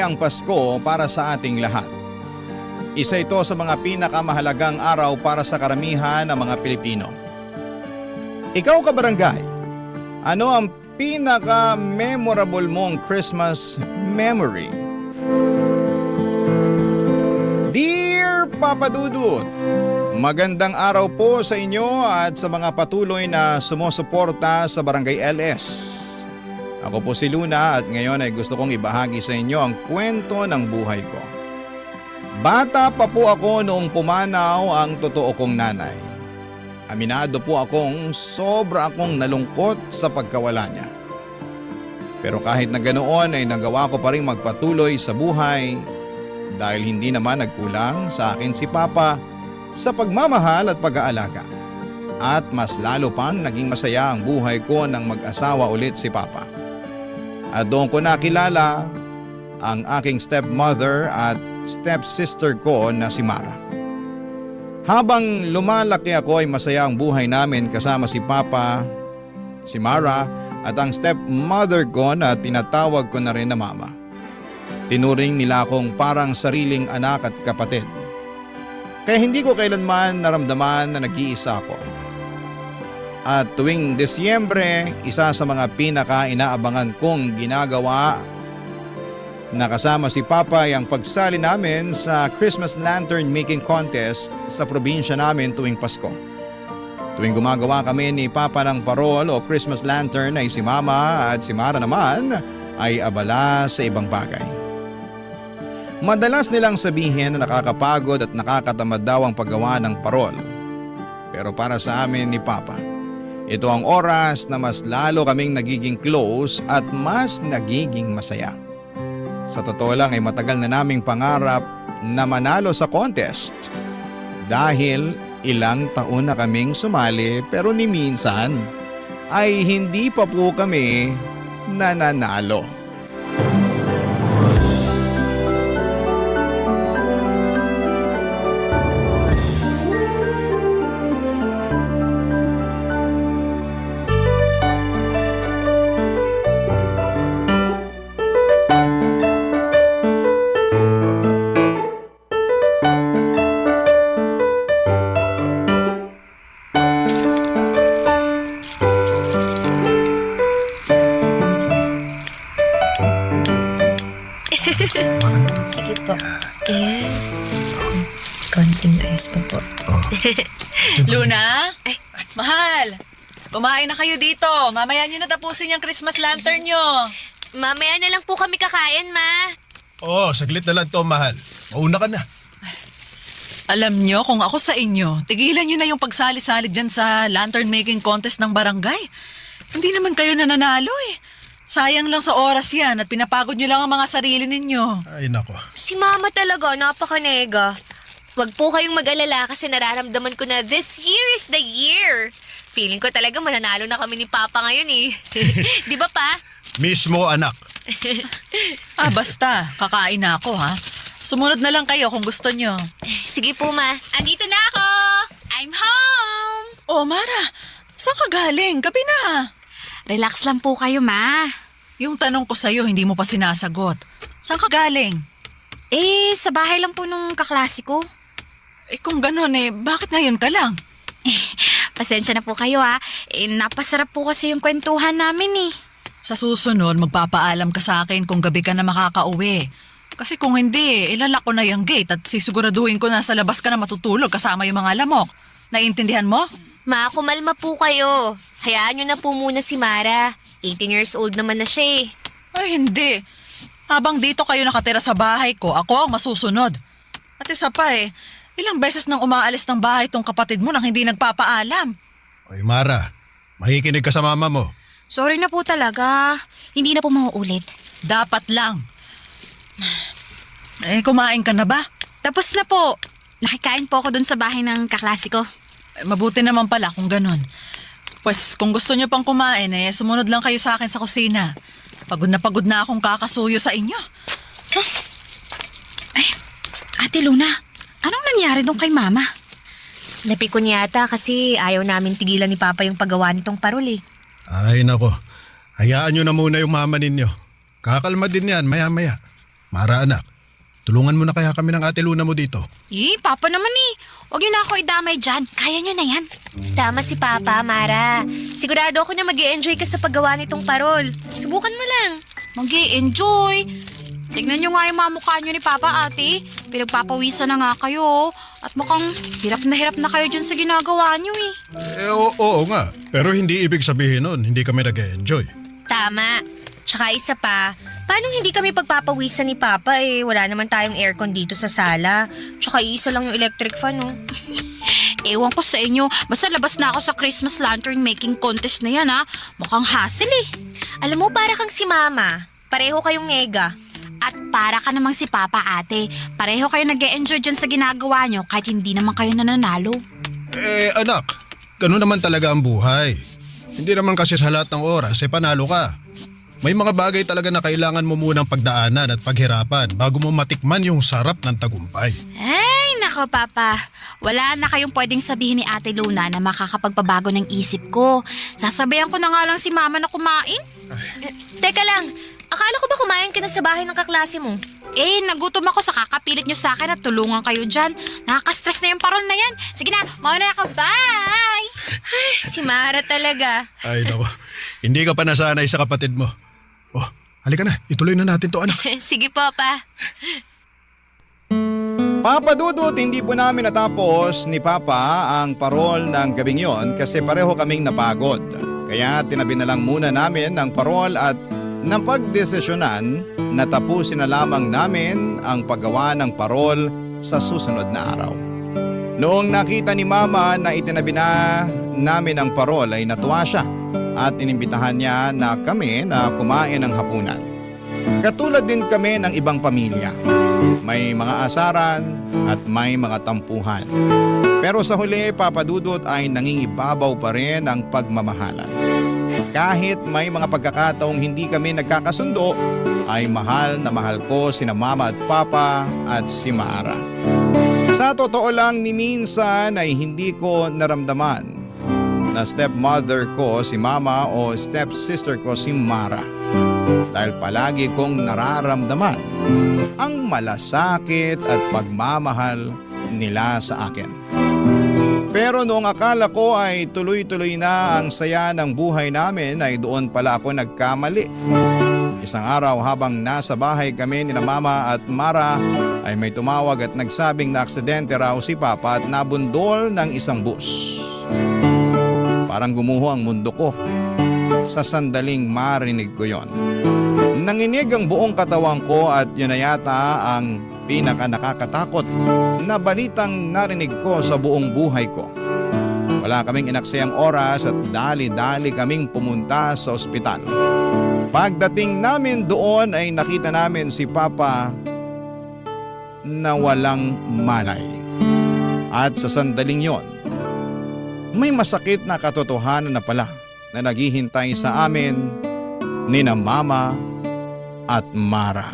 masayang Pasko para sa ating lahat. Isa ito sa mga pinakamahalagang araw para sa karamihan ng mga Pilipino. Ikaw kabarangay, ano ang pinaka-memorable mong Christmas memory? Dear Papa Dudut, magandang araw po sa inyo at sa mga patuloy na sumusuporta sa Barangay LS. Ako po si Luna at ngayon ay gusto kong ibahagi sa inyo ang kwento ng buhay ko. Bata pa po ako noong pumanaw ang totoo kong nanay. Aminado po sobra akong nalungkot sa pagkawala niya. Pero kahit na ganoon ay nagawa ko pa rin magpatuloy sa buhay dahil hindi naman nagkulang sa akin si Papa sa pagmamahal at pag-aalaga. At mas lalo pang naging masaya ang buhay ko nang mag-asawa ulit si Papa. At doon ko nakilala ang aking stepmother at stepsister ko na si Mara. Habang lumalaki ako ay masaya ang buhay namin kasama si Papa, si Mara at ang stepmother ko na tinatawag ko na rin na Mama. Tinuring nila akong parang sariling anak at kapatid. Kaya hindi ko kailanman naramdaman na nag-iisa ako. At tuwing Disyembre, isa sa mga pinaka-inaabangan kong ginagawa na kasama si Papa ay ang pagsali namin sa Christmas Lantern Making Contest sa probinsya namin tuwing Pasko. Tuwing gumagawa kami ni Papa ng parol o Christmas Lantern ay si Mama at si Mara naman ay abala sa ibang bagay. Madalas nilang sabihin na nakakapagod at nakakatamad daw ang paggawa ng parol. Pero para sa amin ni Papa, ito ang oras na mas lalo kaming nagiging close at mas nagiging masaya. Sa totoo lang ay matagal na naming pangarap na manalo sa contest. Dahil ilang taon na kaming sumali pero ni minsan ay hindi pa po kami nananalo. Sige po. Konting ayos pa po. Luna? Ay, mahal! Kumain na kayo dito. Mamaya nyo na tapusin yung Christmas lantern nyo. Mamaya na lang po kami kakain, Ma. Oo, saglit na lang to, mahal. Mauna ka na. Alam nyo, kung ako sa inyo, tigilan nyo na yung pagsali-sali dyan sa lantern making contest ng barangay. Hindi naman kayo nananalo eh. Sayang lang sa oras yan at pinapagod nyo lang ang mga sarili ninyo. Ay, nako. Si Mama talaga, napakanega. Huwag po kayong mag-alala kasi nararamdaman ko na this year is the year. Feeling ko talaga mananalo na kami ni Papa ngayon eh. Di ba, Pa? Mismo, anak. Basta, kakain na ako ha. Sumunod na lang kayo kung gusto nyo. Sige po, Ma. Andito na ako! I'm home! Oh, Mara, saan ka galing? Gabi na. Relax lang po kayo, Ma. Yung tanong ko sa'yo, hindi mo pa sinasagot. Saan ka galing? Sa bahay lang po nung kaklase ko. Kung gano'n bakit ngayon ka lang? Pasensya na po kayo ha. Napasarap po kasi yung kwentuhan namin eh. Sa susunod, magpapaalam ka sa akin kung gabi ka na makakauwi. Kasi kung hindi, ilalak ko na yung gate at sisiguraduhin ko na sa labas ka na matutulog kasama yung mga lamok. Naiintindihan mo? Ma, kumalma po kayo. Hayaan nyo na po muna si Mara. 18 years old naman na siya eh. Ay, hindi. Habang dito kayo nakatira sa bahay ko, ako ang masusunod. At isa pa ilang beses nang umaalis ng bahay tong kapatid mo nang hindi nagpapaalam. Oy, Mara, makikinig ka sa mama mo. Sorry na po talaga. Hindi na po mauulit. Dapat lang. Kumain ka na ba? Tapos na po. Nakikain po ako dun sa bahay ng kaklase ko. Mabuti naman pala kung ganun. Pues kung gusto niyo pang kumain, sumunod lang kayo sa akin sa kusina. Pagod na akong kakasuyo sa inyo. Huh? Ay, Ate Luna, anong nangyari dun kay Mama? Napikon yata kasi ayaw namin tigilan ni Papa yung paggawa nitong parol eh. Ay, nako. Hayaan nyo na muna yung mama ninyo. Kakalma din yan, maya-maya. Mara anak, tulungan mo na kaya kami ng Ate Luna mo dito. Papa naman eh. Huwag niyo na ako idamay dyan. Kaya niyo na yan. Tama si Papa, Mara. Sigurado ako na mag-i-enjoy ka sa paggawa nitong parol. Subukan mo lang. Mag-i-enjoy. Tignan niyo nga yung mga mukha niyo ni Papa, Ate. Pinagpapawisan na nga kayo. At mukhang hirap na kayo dyan sa ginagawa niyo eh. Oo nga, pero hindi ibig sabihin nun, hindi kami nag-enjoy. Tama. Tsaka isa pa, paano hindi kami pagpapawisan ni Papa wala naman tayong aircon dito sa sala. Tsaka isa lang yung electric fan, no? Ewan ko sa inyo. Basta labas na ako sa Christmas lantern making contest na yan ha. Mukhang hassle eh. Alam mo, para kang si Mama. Pareho kayong ngega. At para ka namang si Papa, Ate. Pareho kayo nag-e-enjoy dyan sa ginagawa nyo kahit hindi naman kayo nananalo. Anak, ganun naman talaga ang buhay. Hindi naman kasi sa lahat ng oras, panalo ka. May mga bagay talaga na kailangan mo munang pagdaanan at paghirapan bago mo matikman yung sarap ng tagumpay. Ay, nako Papa. Wala na kayong pwedeng sabihin ni Ate Luna na makakapagpabago ng isip ko. Sasabayan ko na nga lang si Mama na kumain. Teka lang, akala ko ba kumain ka na sa bahay ng kaklase mo? Nagutom ako sa kakapilit nyo sa akin at tulungan kayo dyan. Nakaka-stress na yung parol na yan. Sige na, mauna ako. Bye! Si Mara talaga. Ay nako, hindi ka pa nasanay sa kapatid mo. Oh, halika na, ituloy na natin to anak. Sige po, Pa. Papa Dudut, hindi po namin natapos ni Papa ang parol ng gabing yon kasi pareho kaming napagod. Kaya tinabi na lang muna namin ang parol at napagdesisyonan na tapusin na lamang namin ang paggawa ng parol sa susunod na araw. Noong nakita ni Mama na itinabi na namin ang parol ay natuwa siya at inimbitahan niya na kami na kumain ng hapunan. Katulad din kami ng ibang pamilya. May mga asaran at may mga tampuhan. Pero sa huli, Papa Dudut, ay nangingibabaw pa rin ang pagmamahalan. Kahit may mga pagkakataong hindi kami nagkakasundo, ay mahal na mahal ko sina Mama at Papa at si Mara. Sa totoo lang, ni minsan ay hindi ko naramdaman na stepmother ko si Mama o stepsister ko si Mara. Dahil palagi kong nararamdaman ang malasakit at pagmamahal nila sa akin. Pero noong akala ko ay tuloy-tuloy na ang saya ng buhay namin ay doon pala ako nagkamali. Isang araw habang nasa bahay kami ni Mama at Mara ay may tumawag at nagsabing na aksidente raw si Papa at nabundol ng isang bus. Parang gumuho ang mundo ko sa sandaling marinig ko yon. Nanginig ang buong katawan ko at yun na yata ang pinaka nakakatakot na balitang narinig ko sa buong buhay ko. Wala kaming inaksayang oras at dali-dali kaming pumunta sa ospital. Pagdating namin doon ay nakita namin si Papa na walang malay. At sa sandaling yon, may masakit na katotohanan na pala na naghihintay sa amin nina Mama at Mara.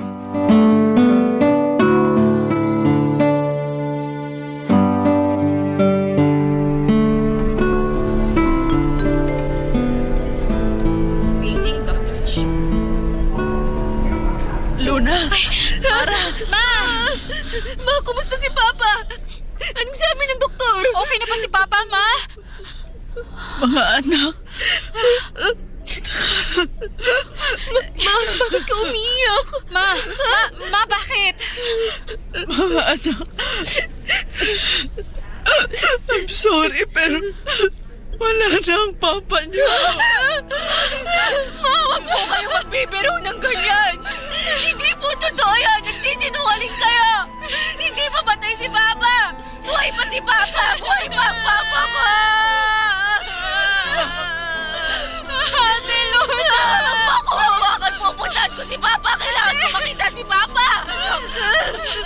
Luna! Ma, kumusta si Papa? Anong sabi ng doktor? Okay na ba si Papa, Ma? Mga anak, Ma, bakit ka umiyak? Ma, bakit? mga anak. I'm sorry, pero wala na ang papa niyo. Ma, huwag po kayo magbibiro ng ganyan. Hindi po totoo yan. Nagsisinungaling kayo. Hindi pa patay si Papa. Buhay pa si Papa. Buhay pa ang Papa ko. Ate Luna! Huwag mo ako hawakan. Pupuntahan ko si Papa. Kailangan ko makita si Papa.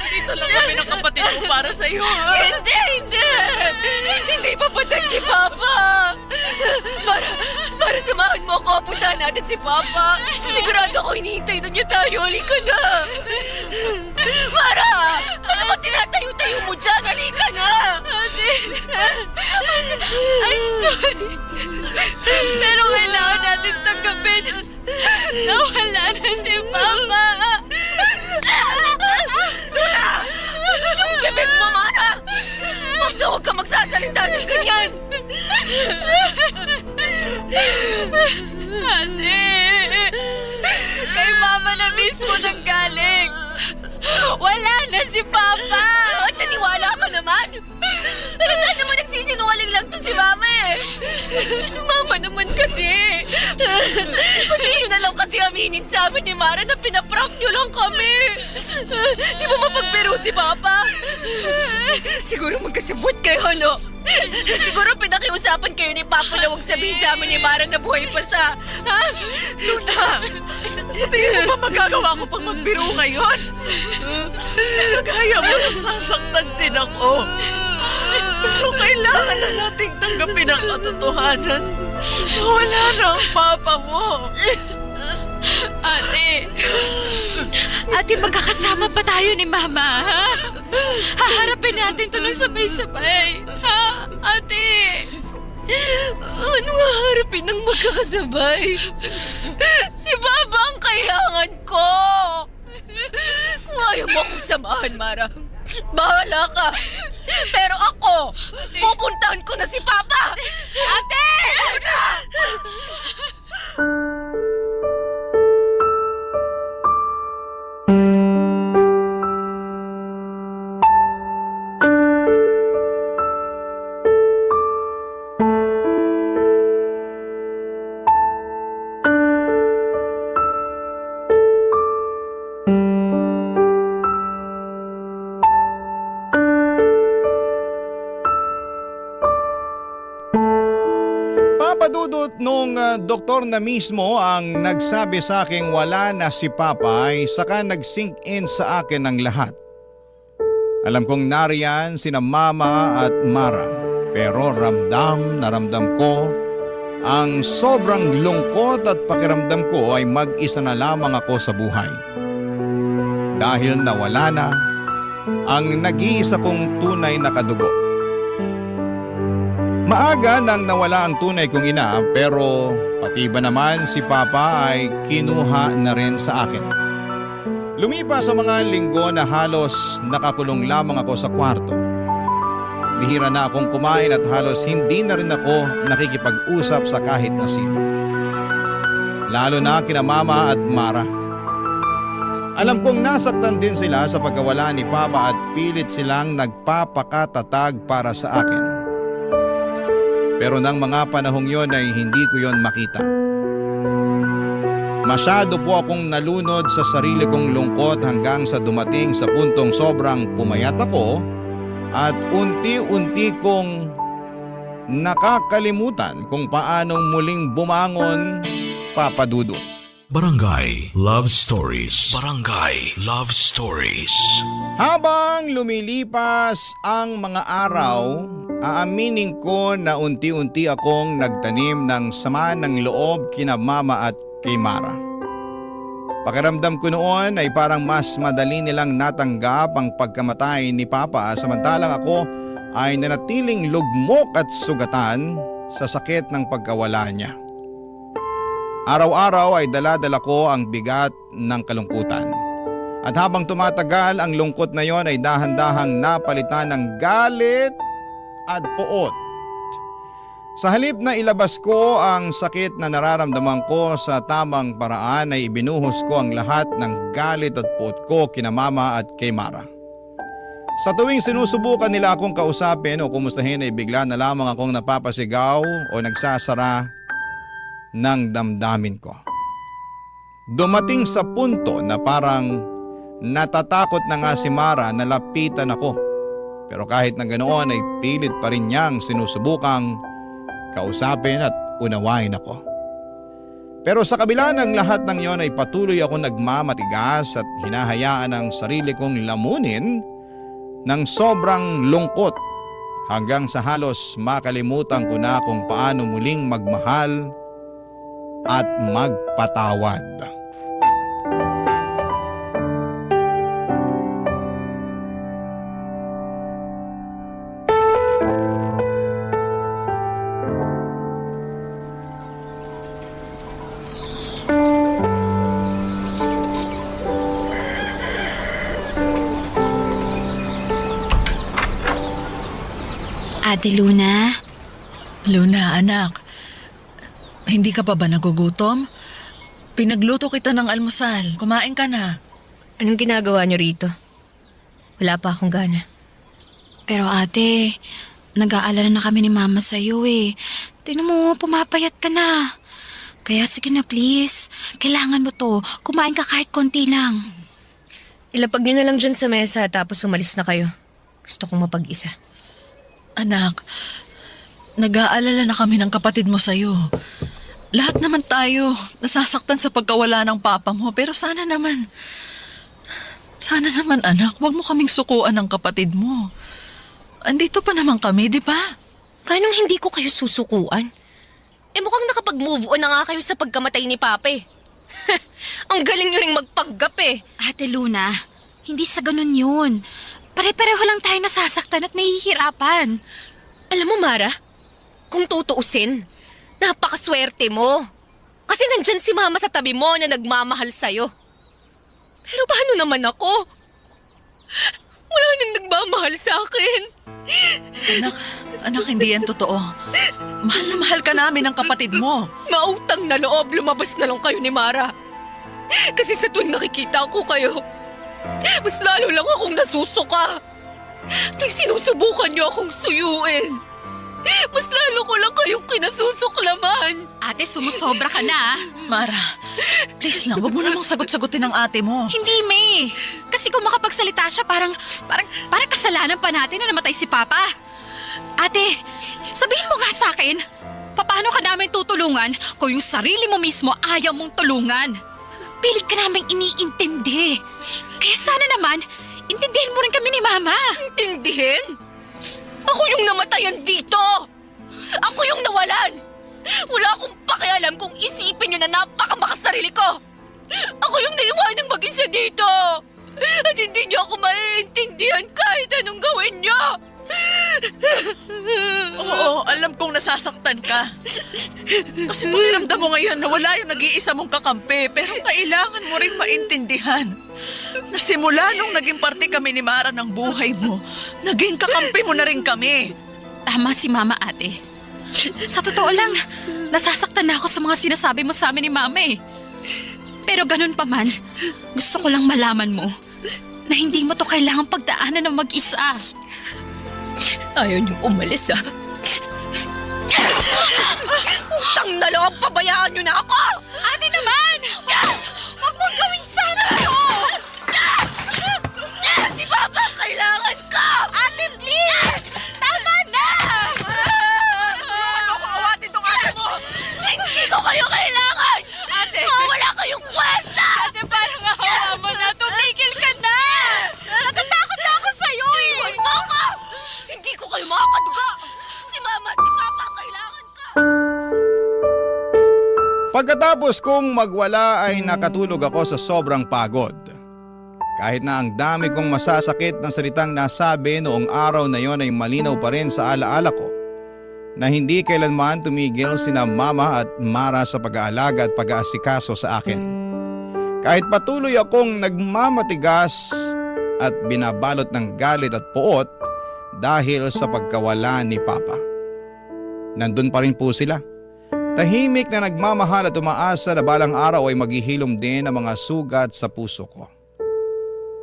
Dito lang kami ng kapatid ko para sa iyo, ha? Hindi! Hindi pa patay si Papa! Para samahan mo ako, puntahan natin si Papa. Sigurado ako hinihintay na niya tayo. Halika na! Mara! Ano ba tinatayo-tayo mo dyan? Halika na! Ate! I'm sorry. Pero kailangan natin tanggapin na wala na si Papa. magsasalita ng ganyan? Ate! Kay Mama na mismo nanggaling! Wala na si Papa! At naniwala ka naman? Talaga naman nagsisinungaling lang to si Mama eh. Mama naman kasi. Hindi nyo na lang kasi aminin sa amin ni Mara na pinaprank nyo lang kami. Di ba mapagbiro si Papa? Siguro magkasabot kayo, no? Siguro pinakiusapan kayo ni Papa na huwag sabihin sa amin ni Mara na buhay pa siya. Ha? Luna! Sa tingin mo ba magagawa ko pang magbiro ngayon? Kagaya mo, nasasaktan din ako. Pero kailangan na nating tanggapin ang katotohanan na wala na ang papa mo. Ate, magkakasama pa tayo ni Mama, ha? Haharapin natin ito ng sabay-sabay. Ha, ate? Ano haharapin ng magkakasabay? Si Baba ang kailangan ko! Kung ayaw mo akong samahan, Mara, bahala ka! Pero ako, pupuntahan ko na si Papa! Ate! Papadudot nung doktor na mismo ang nagsabi sa aking wala na si Papa ay saka nag-sink in sa akin ang lahat. Alam kong nariyan sina Mama at Mara, pero ramdam na ramdam ko ang sobrang lungkot at pakiramdam ko ay mag-isa na lamang ako sa buhay. Dahil nawala na ang nag-iisa kong tunay na kadugo. Maaga nang nawala ang tunay kong ina pero pati ba naman si Papa ay kinuha na rin sa akin. Lumipas sa mga linggo na halos nakakulong lamang ako sa kwarto. Bihira na akong kumain at halos hindi na rin ako nakikipag-usap sa kahit na sino. Lalo na kina Mama at Mara. Alam kong nasaktan din sila sa pagkawala ni Papa at pilit silang nagpapakatatag para sa akin. Pero nang mga panahong yon ay hindi ko yon makita. Masyado po akong nalunod sa sarili kong lungkot hanggang sa dumating sa puntong sobrang pumayat ako at unti-unti kong nakakalimutan kung paanong muling bumangon, Papa Dudut. Barangay Love Stories. Barangay Love Stories. Habang lumilipas ang mga araw, aaminin ko na unti-unti akong nagtanim ng sama ng loob kina Mama at kay Mara. Pakiramdam ko noon ay parang mas madali nilang natanggap ang pagkamatay ni Papa samantalang ako ay nanatiling lugmok at sugatan sa sakit ng pagkawala niya. Araw-araw ay dala-dala ko ang bigat ng kalungkutan. At habang tumatagal, ang lungkot na yon ay dahan-dahang napalitan ng galit at poot. Sa halip na ilabas ko ang sakit na nararamdaman ko sa tamang paraan ay ibinuhos ko ang lahat ng galit at poot ko kina Mama at kay Mara. Sa tuwing sinusubukan nila akong kausapin o kumustahin ay bigla na lamang akong napapasigaw o nagsasara ng damdamin ko. Dumating sa punto na parang natatakot na nga si Mara na lapitan ako. Pero kahit na ganoon ay pilit pa rin niyang sinusubukang kausapin at unawain ako. Pero sa kabila ng lahat ng yon ay patuloy ako nagmamatigas at hinahayaan ang sarili kong lamunin ng sobrang lungkot hanggang sa halos makalimutan ko na kung paano muling magmahal at magpatawad. Ate Luna? Luna, anak. Hindi ka pa ba nagugutom? Pinagluto kita ng almusal. Kumain ka na. Anong ginagawa niyo rito? Wala pa akong gana. Pero ate, nag-aalala na kami ni Mama sa'yo eh. Tingnan mo, pumapayat ka na. Kaya sige na please, kailangan mo to. Kumain ka kahit konti lang. Ilapag niyo na lang dyan sa mesa tapos umalis na kayo. Gusto kong mapag-isa. Anak, nag-aalala na kami ng kapatid mo sa'yo. Lahat naman tayo nasasaktan sa pagkawala ng papa mo. Pero sana naman anak, huwag mo kaming sukuan ng kapatid mo. Andito pa naman kami, di ba? Paano hindi ko kayo susukuan? Mukhang nakapag-move on na nga kayo sa pagkamatay ni Papa eh. Ang galing nyo ring magpaggap eh. Ate Luna, hindi sa ganun yun. Pare-pareho lang tayo nasasaktan at nahihirapan. Alam mo, Mara, kung tutuusin, napakaswerte mo. Kasi nandyan si Mama sa tabi mo na nagmamahal sa'yo. Pero paano naman ako? Wala nang nagmamahal sa akin. Anak, hindi yan totoo. Mahal na mahal ka namin ng kapatid mo. Mautang na loob, lumabas na lang kayo ni Mara. Kasi sa tuwing nakikita ko kayo, mas lalo lang akong nasusuka. Tuwing sinusubukan niyo akong suyuin, mas lalo ko lang kayong kinasusuklaman. Ate, sumusobra ka na. Mara, please lang, huwag mo namang sagot-sagutin ng ate mo. Hindi, May. Kasi kung makapagsalita siya, parang kasalanan pa natin na namatay si Papa. Ate, sabihin mo nga sa akin, paano ka namin tutulungan kung yung sarili mo mismo ayaw mong tulungan? Pilit ka namin iniintindi. Kaya sana naman, intindihin mo rin kami ni Mama. Intindihin? Ako yung namatayan dito! Ako yung nawalan! Wala akong pakialam kung isipin nyo na napakamakasarili ko! Ako yung naiwanang mag-isa dito! At hindi nyo ako maiintindihan kahit anong gawin nyo! Oo, alam kong nasasaktan ka. Kasi pakiramdam mo ngayon na wala yung nag-iisa mong kakampi, pero kailangan mo rin maintindihan na simula nung naging parte kami ni Mara ng buhay mo, naging kakampi mo na rin kami. Tama si Mama, ate. Sa totoo lang, nasasaktan na ako sa mga sinasabi mo sa amin ni Mama eh. Pero ganun pa man, gusto ko lang malaman mo na hindi mo to kailangang pagdaanan ng mag-isa. Ayaw niyong umalis ah. Utang na loob, pabayaan niyo na ako! Ate naman! Huwag mong gawin sana ito! Si Papa, kailangan ka! Ate, please! Tama na! Ano ko awatin tong ate mo? Hindi ko kayo kailangan! Ate! Wala kayong kwenta! Ate, parang awa mo na. Tumigil ka na! Natatakot na ako sa'yo eh! Iwan mo ako! Hindi ko kayo makakaduga! Si Mama at si Papa, kailangan ka! Pagkatapos kong magwala ay nakatulog ako sa sobrang pagod. Kahit na ang dami kong masasakit na salitang nasabi noong araw na yon ay malinaw pa rin sa alaala ko na hindi kailanman tumigil sina Mama at Mara sa pag-aalaga at pag-aasikaso sa akin. Kahit patuloy akong nagmamatigas at binabalot ng galit at puot dahil sa pagkawala ni Papa. Nandun pa rin po sila. Tahimik na nagmamahal at umaasa na balang araw ay maghihilom din ang mga sugat sa puso ko.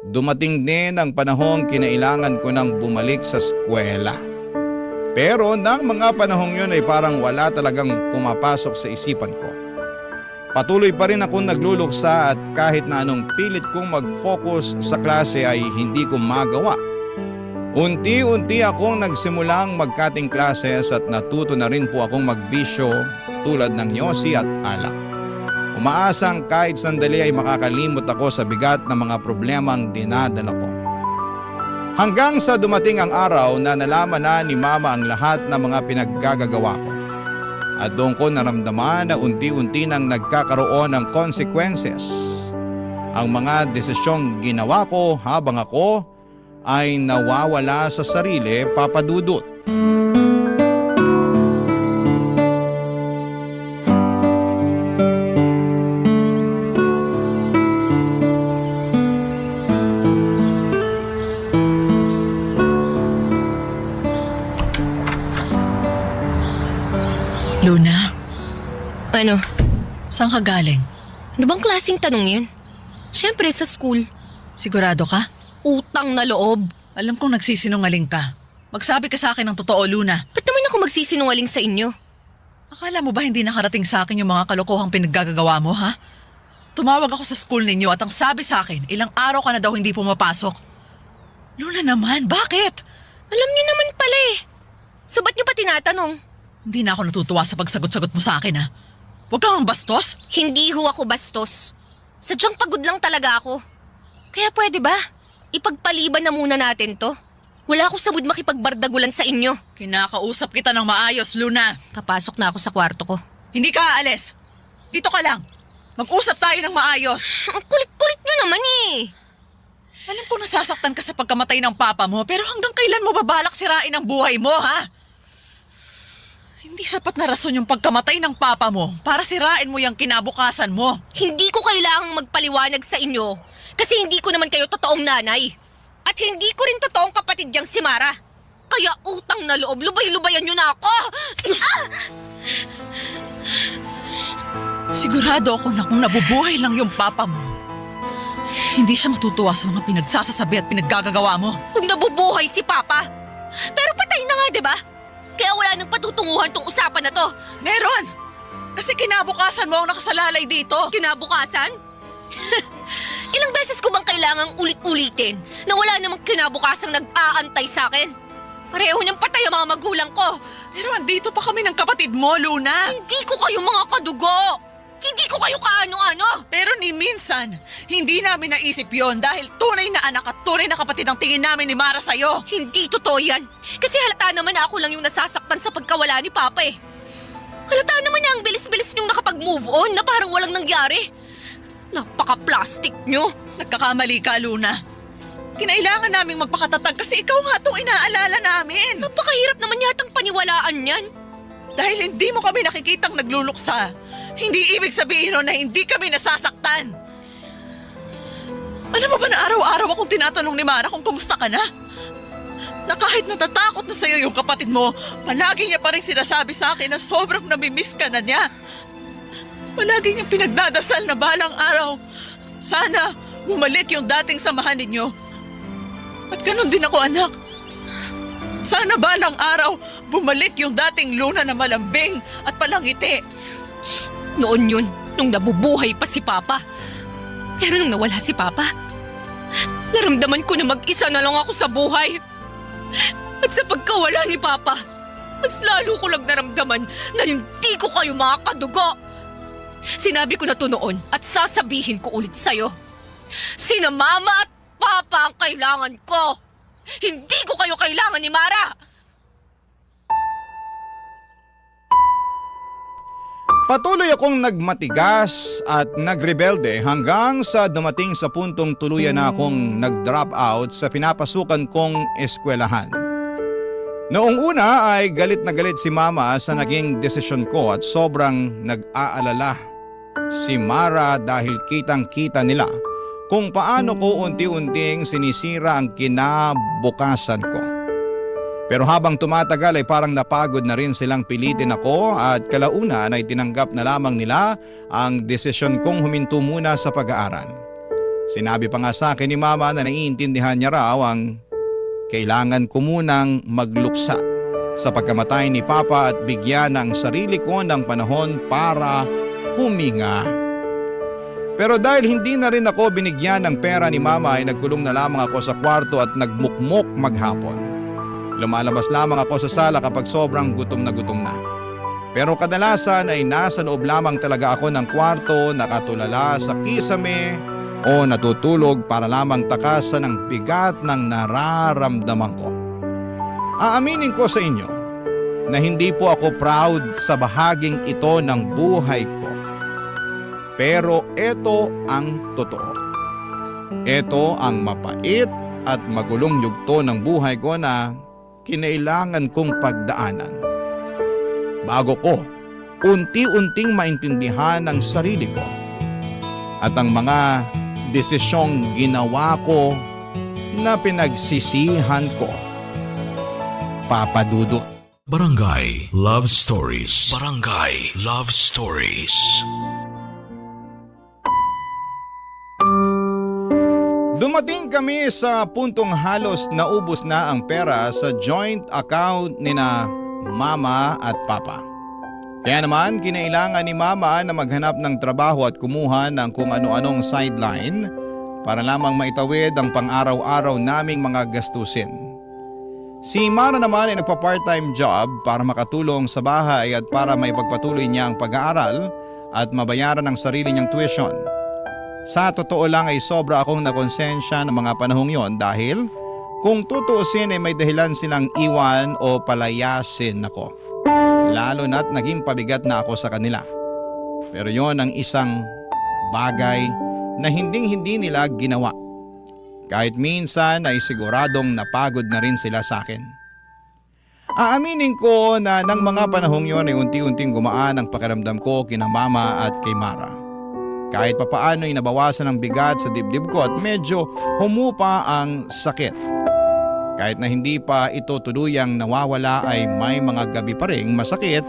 Dumating din ang panahong kinailangan ko nang bumalik sa eskwela. Pero nang mga panahong yun ay parang wala talagang pumapasok sa isipan ko. Patuloy pa rin akong nagluluksa at kahit na anong pilit kong mag-focus sa klase ay hindi ko magawa. Unti-unti akong nagsimulang magkating classes at natuto na rin po akong magbisyo tulad ng yosi at alak. Umaasang kahit sandali ay makakalimot ako sa bigat ng mga problemang dinadala ko. Hanggang sa dumating ang araw na nalaman na ni Mama ang lahat ng mga pinaggagawa ko. At doon ko naramdaman na unti-unti nang nagkakaroon ng consequences ang mga desisyong ginawa ko habang ako ay nawawala sa sarili, Papa Dudut. Luna, Ano? saan ka galing? Ano bang klaseng tanong yan? Siyempre sa school. Sigurado ka? Utang na loob. Alam kong nagsisinungaling ka. Magsabi ka sa akin ng totoo, Luna. Ba't naman ako magsisinungaling sa inyo? Akala mo ba hindi nakarating sa akin yung mga kalokohang pinaggagawa mo, ha? Tumawag ako sa school ninyo at ang sabi sa akin, ilang araw ka na daw hindi pumapasok. Luna naman, bakit? Alam niyo naman pala eh. So ba't niyo pa tinatanong? Hindi na ako natutuwa sa pagsagot-sagot mo sa akin, ha? Huwag kang bastos. Hindi ho ako bastos. Sadyang pagod lang talaga ako. Kaya pwede ba? Ipagpaliban na muna natin to. Wala ako sa mood makipagbardagulan sa inyo. Kinakausap kita ng maayos, Luna. Papasok na ako sa kwarto ko. Hindi ka aalis. Dito ka lang. Mag-usap tayo ng maayos. Ang kulit-kulit niyo naman eh. Alam ko nasasaktan ka sa pagkamatay ng papa mo, pero hanggang kailan mo babalak sirain ang buhay mo, ha? Hindi sapat na rason yung pagkamatay ng papa mo para sirain mo yung kinabukasan mo. Hindi ko kailangang magpaliwanag sa inyo kasi hindi ko naman kayo totoong nanay. At hindi ko rin totoong kapatid yang si Mara. Kaya utang na loob, lubay-lubayan niyo na ako! Ah! Sigurado ako na kung nabubuhay lang yung papa mo, hindi siya matutuwa sa mga pinagsasasabi at pinaggagawa mo. Kung nabubuhay si Papa. Pero patay na nga, di ba? Kaya wala nang patutunguhan tong usapan na to. Meron! Kasi kinabukasan mo ang nakasalalay dito. Kinabukasan? Ilang beses ko bang kailangang ulit-ulitin na wala namang kinabukasang nag-aantay sa akin? Pareho niyang patay ang mga magulang ko. Pero andito pa kami ng kapatid mo, Luna. Hindi ko kayo mga kadugo. Hindi ko kayo kaano-ano. Pero ni minsan, hindi namin naisip yon dahil tunay na anak at tunay na kapatid ang tingin namin ni Mara sa'yo. Hindi totoo yan. Kasi halata naman na ako lang yung nasasaktan sa pagkawala ni Papa eh. Halata naman na ang bilis-bilis niyong nakapag-move on na parang walang nangyari. Napaka-plastic niyo. Nagkakamali ka, Luna. Kinailangan naming magpakatatag kasi ikaw nga itong inaalala namin. Napakahirap naman yatang paniwalaan yan. Dahil hindi mo kami nakikitang nagluluksa, hindi ibig sabihin nun na hindi kami nasasaktan. Alam mo ba na araw-araw akong tinatanong ni Mara kung kumusta ka na? Na kahit natatakot na sa'yo yung kapatid mo, palagi niya pa rin sinasabi sa akin na sobrang namimiss ka na niya. Palagi niyang pinagdadasal na balang araw. Sana bumalik yung dating samahan ninyo. At ganun din ako, anak. Sana balang araw bumalik yung dating Luna na malambing at palangiti. Noon yun, nung nabubuhay pa si Papa. Pero nung nawala si Papa, naramdaman ko na mag-isa na lang ako sa buhay. At sa pagkawala ni Papa, mas lalo ko lang naramdaman na hindi ko kayo mga kadugo. Sinabi ko na to noon at sasabihin ko ulit sa'yo. Sina Mama at Papa ang kailangan ko. Hindi ko kayo kailangan ni Mara. Patuloy akong nagmatigas at nagrebelde hanggang sa dumating sa puntong tuluyan na akong nag-drop out sa pinapasukan kong eskwelahan. Noong una ay galit na galit si Mama sa naging desisyon ko at sobrang nag-aalala si Mara dahil kitang-kita nila kung paano ko unti-unting sinisira ang kinabukasan ko. Pero habang tumatagal ay parang napagod na rin silang pilitin ako at kalaunan ay tinanggap na lamang nila ang desisyon kong huminto muna sa pag-aaral. Sinabi pa nga sa akin ni Mama na naiintindihan niya raw ang kailangan ko munang magluksa sa pagkamatay ni Papa at bigyan ng sarili ko ng panahon para huminga. Pero dahil hindi na rin ako binigyan ng pera ni Mama ay nagkulong na lamang ako sa kwarto at nagmukmok maghapon. Lumalabas lamang ako sa sala kapag sobrang gutom na. Pero kadalasan ay nasa loob lamang talaga ako ng kwarto, nakatulala sa kisame o natutulog para lamang takasan ng bigat ng nararamdaman ko. Aaminin ko sa inyo na hindi po ako proud sa bahaging ito ng buhay ko. Pero ito ang totoo. Ito ang mapait at magulong yugto ng buhay ko na kinailangan kong pagdaanan. Bago ko unti-unting maintindihan ang sarili ko at ang mga desisyong ginawa ko na pinagsisihan ko. Papa Dudut. Barangay Love Stories. Barangay Love Stories. Dumating kami sa puntong halos naubos na ang pera sa joint account nina Mama at Papa. Kaya naman kinailangan ni Mama na maghanap ng trabaho at kumuha ng kung ano-anong sideline para lamang maitawid ang pang-araw-araw naming mga gastusin. Si Mara naman ay nagpa-part-time job para makatulong sa bahay at para maipagpatuloy niya ang pag-aaral at mabayaran ang sarili niyang tuition. Sa totoo lang ay sobra akong nakonsensya ng mga panahong yon dahil kung tutuusin ay may dahilan silang iwan o palayasin ako. Lalo na't naging pabigat na ako sa kanila. Pero yon ang isang bagay na hindi nila ginawa. Kahit minsan ay siguradong napagod na rin sila sa akin. Aaminin ko na ng mga panahong yon ay unti-unting gumaan ang pakiramdam ko kina Mama at kay Mara. Kahit papaano ay nabawasan ang bigat sa dibdib ko at medyo humupa ang sakit. Kahit na hindi pa ito tuluyang nawawala ay may mga gabi pa ring masakit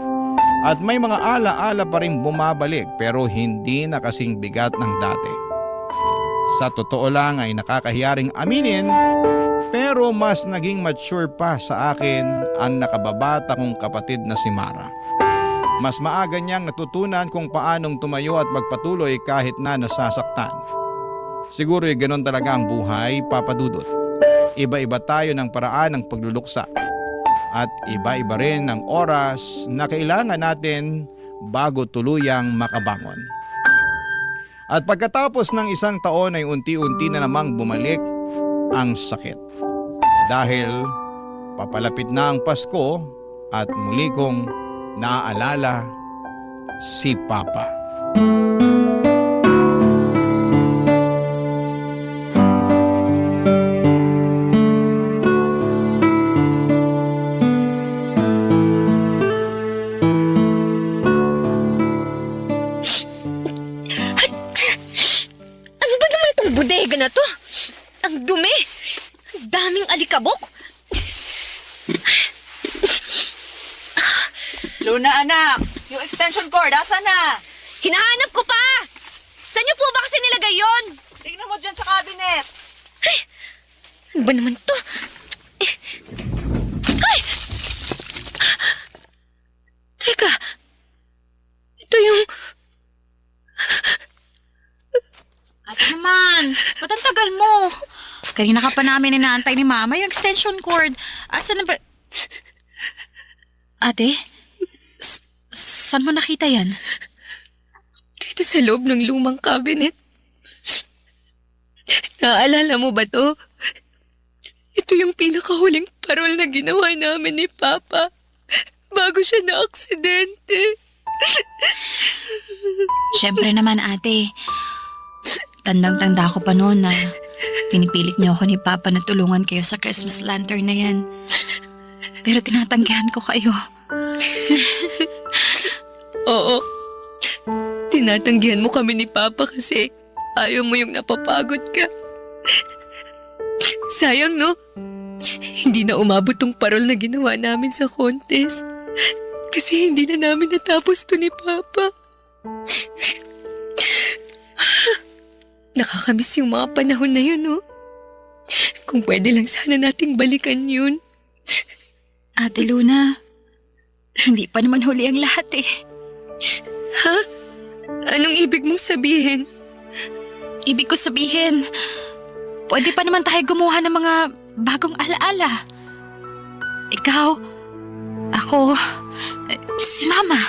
at may mga ala-ala pa ring bumabalik pero hindi na kasing bigat ng dati. Sa totoo lang ay nakakahiyaring aminin pero mas naging mature pa sa akin ang nakababata kong kapatid na si Mara. Mas maaga niyang natutunan kung paanong tumayo at magpatuloy kahit na nasasaktan. Siguro ay ganon talaga ang buhay, Papa Dudut. Iba-iba tayo ng paraan ng pagluluksa. At iba-iba rin ang oras na kailangan natin bago tuluyang makabangon. At pagkatapos ng isang taon ay unti-unti na namang bumalik ang sakit. Dahil papalapit na ang Pasko at muli kong naaalala si Papa. Bodega na to. Ang dumi. Ang daming alikabok. Luna, anak, yung extension cord, asan na? Hinahanap ko pa. Saan niyo po ba kasi nilagay yon? Tingnan mo dyan sa cabinet. Ano ba naman to? Ay! Teka. Ito yung... Ate naman, ba't ang tagal mo? Kanina ka pa namin inaantay ni Mama yung extension cord. Asan na ba? Ate, saan mo nakita yan? Dito sa loob ng lumang cabinet. Naaalala mo ba to? Ito yung pinakahuling parol na ginawa namin ni Papa bago siya na-aksidente. Siyempre naman, ate. Tandang-tanda ko pa noon na pinipilit niyo ako ni Papa na tulungan kayo sa Christmas lantern na yan. Pero tinatanggihan ko kayo. Oo. Tinatanggihan mo kami ni Papa kasi ayaw mo yung napapagod ka. Sayang, no? Hindi na umabot tong parol na ginawa namin sa contest. Kasi hindi na namin natapos to ni Papa. Nakakamiss yung mga panahon na yun, no? Kung pwede lang sana nating balikan yun. Ate Luna, hindi pa naman huli ang lahat eh. Ha? Anong ibig mong sabihin? Ibig ko sabihin, pwede pa naman tayo gumawa ng mga bagong alaala. Ikaw, ako, si Mama.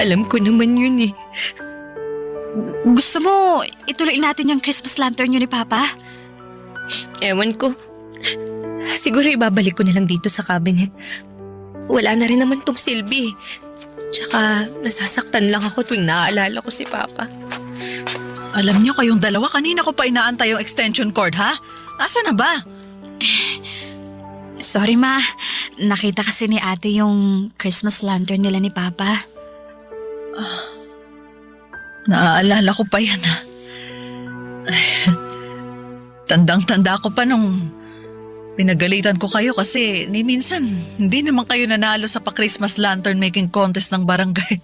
Alam ko naman yun eh. Gusto mo ituloy natin yung Christmas lantern yun ni Papa? Ewan ko. Siguro ibabalik ko na lang dito sa cabinet. Wala na rin naman tong silbi. Tsaka nasasaktan lang ako tuwing naaalala ko si Papa. Alam niyo kayong dalawa, kanina ko pa inaantay yung extension cord, ha? Asa na ba? Sorry Ma, nakita kasi ni ate yung Christmas lantern nila ni Papa. Naaalala ko pa yan, ha? Ay, tandang-tanda ko pa nung Pinagalitan ko kayo kasi ni minsan hindi naman kayo nanalo sa pa-Christmas lantern making contest ng barangay.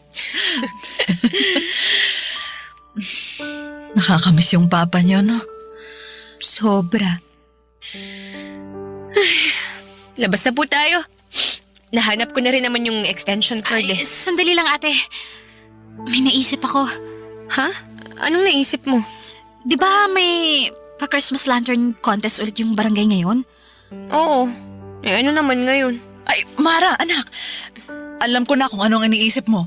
Nakakamiss yung papa niyo, no? Sobra. Labas na po tayo. Nahanap ko na rin naman yung extension cord Ay, eh. sandali lang ate. May naisip ako. Ha? Anong naisip mo? Di ba may pa-Christmas lantern contest ulit yung barangay ngayon? Oo. Eh ano naman ngayon? Ay, Mara, anak. Alam ko na kung anong iniisip mo.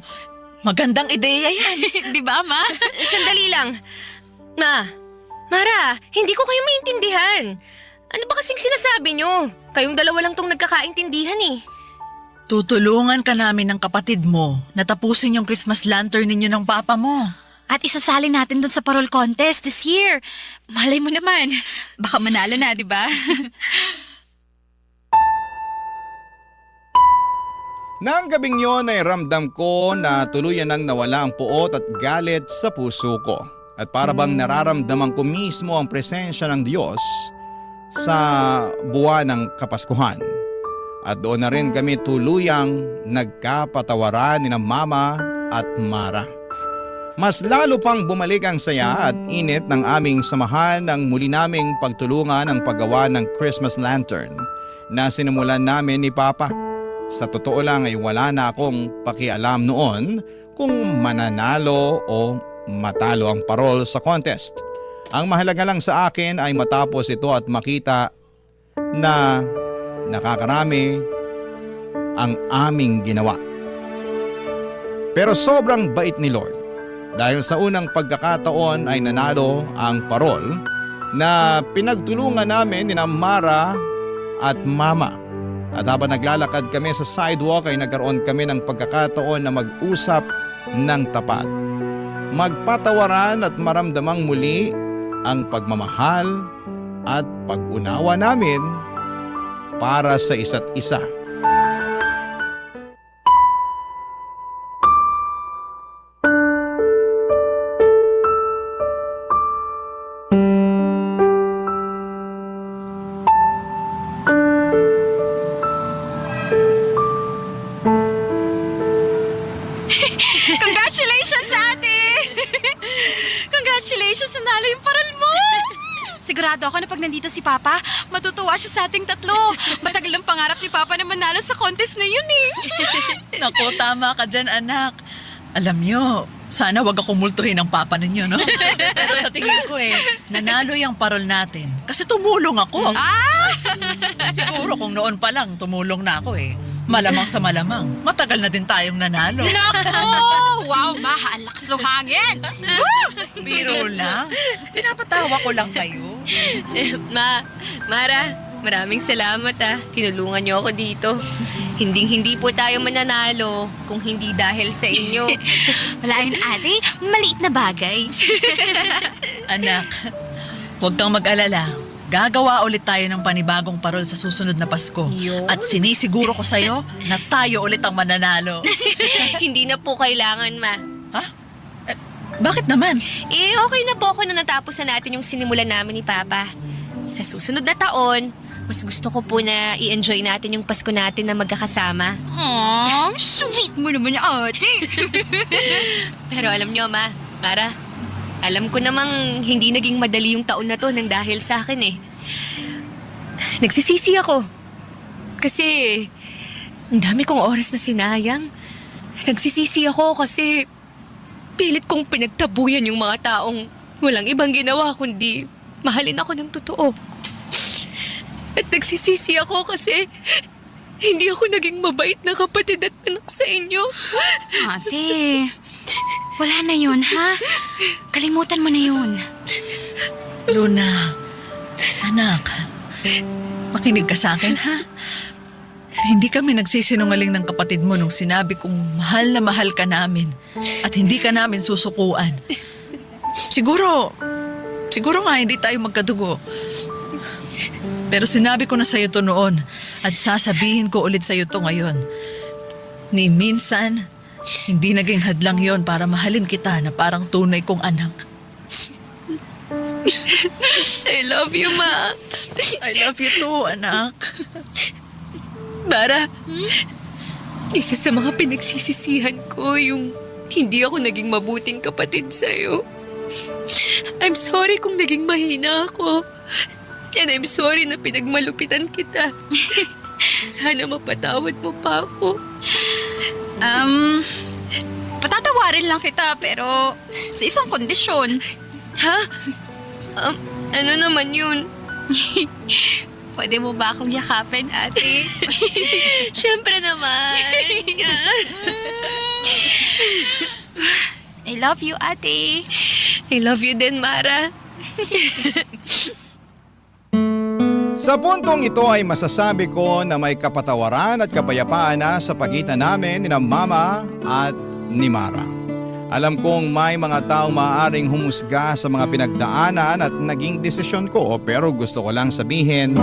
Magandang ideya yan. Di ba, ma? Sandali lang. Mara, hindi ko kayo maintindihan. Ano ba kasing sinasabi nyo? Kayong dalawa lang tong nagkakaintindihan eh. Tutulungan ka namin ng kapatid mo na tapusin yung Christmas lantern ninyo ng papa mo. At isasali natin doon sa parol contest this year. Malay mo naman. Baka manalo na, di ba? Nang gabing yon ay ramdam ko na tuluyan nang nawala ang puot at galit sa puso ko. At para bang nararamdaman ko mismo ang presensya ng Diyos sa buwan ng Kapaskuhan. At doon na rin kami tuluyang nagkapatawaran ni na Mama at Mara. Mas lalo pang bumalik ang saya at init ng aming samahan nang muli naming pagtulungan ang paggawa ng Christmas lantern na sinimulan namin ni Papa. Sa totoo lang ay wala na akong pakialam noon kung mananalo o matalo ang parol sa contest. Ang mahalaga lang sa akin ay matapos ito at makita na nakakarami ang aming ginawa. Pero sobrang bait ni Lord dahil sa unang pagkakataon ay nanalo ang parol na pinagtulungan namin ni Mara at Mama. At habang naglalakad kami sa sidewalk ay nagkaroon kami ng pagkakataon na mag-usap ng tapat. Magpatawaran at maramdamang muli ang pagmamahal at pag-unawa namin para sa isa't isa. Congratulations, ate! Congratulations, nanalo yung parol mo! Sigurado ako na pag nandito si Papa, matutuwa siya sa ating tatlo. Matagal ang pangarap ni Papa na manalo sa contest na yun eh. Naku, tama ka dyan, anak. Alam nyo, sana wag akong multuhin ng papa ninyo, no? Pero sa tingin ko nanalo yung parol natin. Kasi tumulong ako. Siguro kung noon pa lang, tumulong na ako Malamang sa malamang, matagal na din tayong nanalo. Nako! Wow, ma, ang lakas ng hangin! Biro lang. Pinapatawa ko lang kayo. Mara, maraming salamat Tinulungan niyo ako dito. Hindi po tayo mananalo kung hindi dahil sa inyo. Wala yun, ate. Maliit na bagay. Anak, huwag kang mag-alala. Gagawa ulit tayo ng panibagong parol sa susunod na Pasko. Yun. At sinisiguro ko sa'yo na tayo ulit ang mananalo. Hindi na po kailangan, Ma. Ha? Bakit naman? Okay na po ako na natapos na natin yung sinimulan namin ni Papa. Sa susunod na taon, mas gusto ko po na i-enjoy natin yung Pasko natin na magkakasama. Aww, sweet mo naman, ate. Pero alam nyo, Mara, alam ko namang hindi naging madali yung taon na to nang dahil sa akin Nagsisisi ako. Kasi ang dami kong oras na sinayang. Nagsisisi ako kasi pilit kong pinagtabuyan yung mga taong walang ibang ginawa kundi mahalin ako ng totoo. At nagsisisi ako kasi hindi ako naging mabait na kapatid at anak sa inyo. Ate, wala na yun, ha? Kalimutan mo na yun. Luna, anak, makinig ka sa akin, ha? Hindi kami nagsisinungaling ng kapatid mo nung sinabi kong mahal na mahal ka namin at hindi ka namin susukuan. Siguro nga hindi tayo magkadugo. Pero sinabi ko na sa'yo to noon at sasabihin ko ulit sa'yo to ngayon. Ni minsan, hindi naging hadlang yon para mahalin kita na parang tunay kong anak. I love you, Ma. I love you too, anak. Bara, isa sa mga pinagsisisihan ko yung hindi ako naging mabuting kapatid sa'yo. I'm sorry kung naging mahina ako. And I'm sorry na pinagmalupitan kita. Sana mapatawad mo pa ako. Patatawarin lang kita pero sa isang kondisyon. Ha? Ano naman yun? Pwede mo ba akong yakapin, ate? Siyempre naman. I love you, ate. I love you din, Mara. Sa puntong ito ay masasabi ko na may kapatawaran at kapayapaan na sa pagitan namin ni Mama at ni Mara. Alam kong may mga taong maaaring humusga sa mga pinagdaanan at naging desisyon ko, pero gusto ko lang sabihin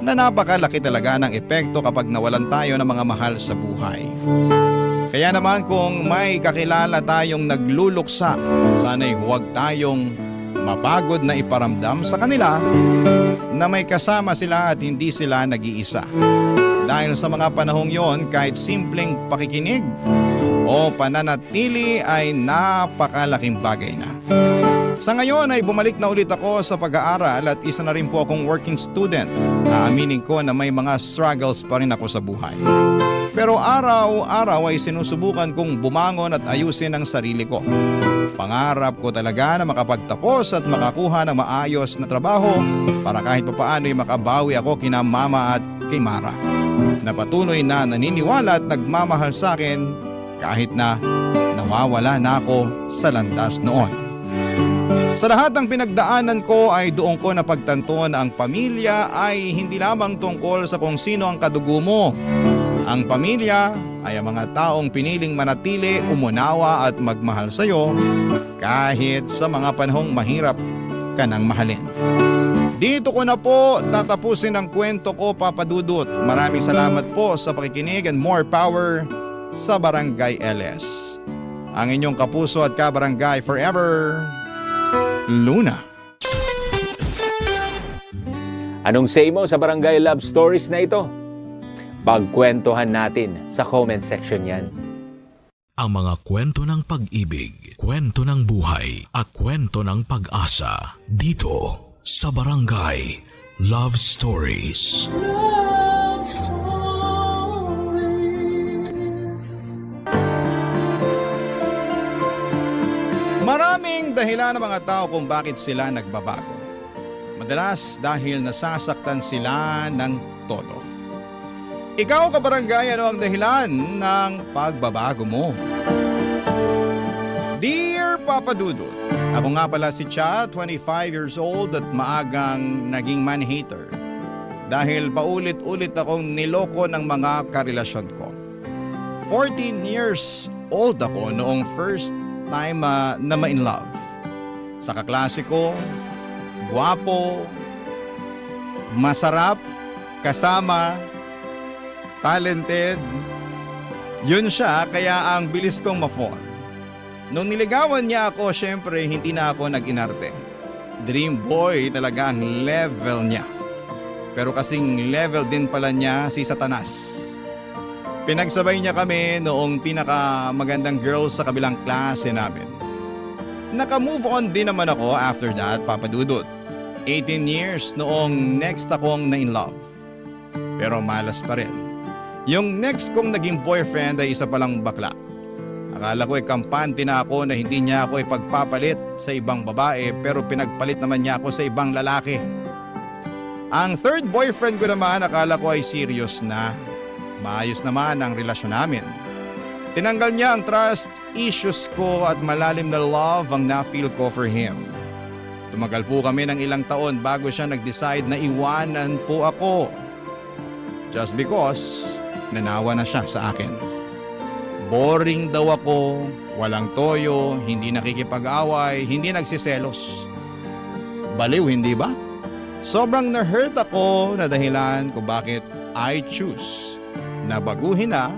na napakalaki talaga ng epekto kapag nawalan tayo ng mga mahal sa buhay. Kaya naman kung may kakilala tayong nagluluksa, sana'y huwag tayong mapagod na iparamdam sa kanila na may kasama sila at hindi sila nag-iisa. Dahil sa mga panahong yon, kahit simpleng pakikinig o pananatili ay napakalaking bagay na. Sa ngayon ay bumalik na ulit ako sa pag-aaral at isa na rin po akong working student. Aaminin ko na may mga struggles pa rin ako sa buhay. Pero araw-araw ay sinusubukan kong bumangon at ayusin ang sarili ko. Pangarap ko talaga na makapagtapos at makakuha ng maayos na trabaho para kahit papaano ay makabawi ako kina Mama at kay Mara, na patuloy na naniniwala at nagmamahal sa akin kahit na nawawala na ako sa landas noon. Sa lahat ng pinagdaanan ko ay doon ko napagtanto na ang pamilya ay hindi lamang tungkol sa kung sino ang kadugo mo. Ang pamilya ay ang mga taong piniling manatili, umunawa at magmahal sa iyo kahit sa mga panahong mahirap ka nang mahalin. Dito ko na po tatapusin ang kwento ko, Papa Dudut. Maraming salamat po sa pakikinig and more power sa Barangay LS. Ang inyong kapuso at kabarangay forever, Luna. Anong say mo sa Barangay Love Stories na ito? Pagkwentuhan natin sa comment section yan. Ang mga kwento ng pag-ibig, kwento ng buhay, at kwento ng pag-asa dito sa Barangay Love Stories. Maraming dahilan ng mga tao kung bakit sila nagbabago. Madalas dahil nasasaktan sila ng todo. Ikaw, kabarangay, ano ang dahilan ng pagbabago mo? Dear Papa Dudut, ako nga pala si Cha, 25 years old at maagang naging man-hater. Dahil paulit-ulit akong niloko ng mga karelasyon ko. 14 years old ako noong first time na ma-in love. Sa kaklase ko, gwapo, masarap, kasama, talented. Yun siya, kaya ang bilis kong ma-fall. Nung niligawan niya ako, syempre hindi na ako nag-inarte. Dream boy talaga ang level niya. Pero kasing level din pala niya si Satanas. Pinagsabay niya kami noong pinakamagandang girls sa kabilang klase namin. Naka-move on din naman ako after that, Papa Dudut. 18 years noong next akong na-in love. Pero malas pa rin. Yung next kong naging boyfriend ay isa palang bakla. Akala ko ay kampante na ako na hindi niya ako ipagpapalit sa ibang babae, pero pinagpalit naman niya ako sa ibang lalaki. Ang third boyfriend ko naman, akala ko ay serious na. Maayos naman ang relasyon namin. Tinanggal niya ang trust issues ko at malalim na love ang na-feel ko for him. Tumagal po kami ng ilang taon bago siya nag-decide na iwanan po ako. Just because nanawa na siya sa akin. Boring daw ako, walang toyo, hindi nakikipag-away, hindi nagsiselos. Baliw, hindi ba? Sobrang na-hurt ako na dahilan kung bakit I choose na baguhin na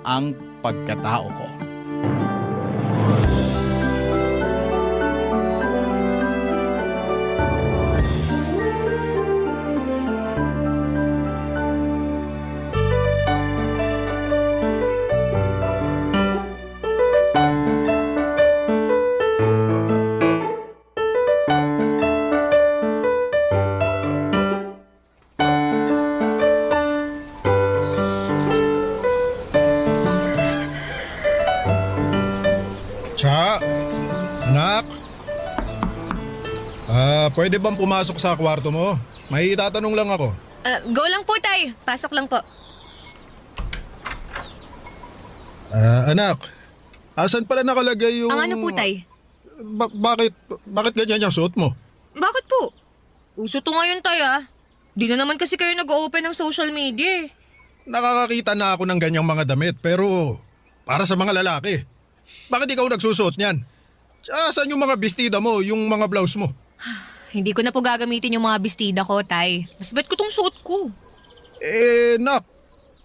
ang pagkatao ko. Pwede bang pumasok sa kwarto mo? May itatanong lang ako. Go lang po, Tay. Pasok lang po. Anak, asan pala nakalagay yung... Ang ano po, Tay? Bakit ganyan yung suot mo? Bakit po? Uso to ngayon, Tay, ah. Di na naman kasi kayo nag-open ng social media, eh. Nakakakita na ako ng ganyang mga damit pero para sa mga lalaki. Bakit ikaw nagsusuot niyan? Saan yung mga bestida mo, yung mga blouse mo? Hindi ko na po gagamitin yung mga bestida ko, Tay. Mas bet ko tong suot ko. Nak,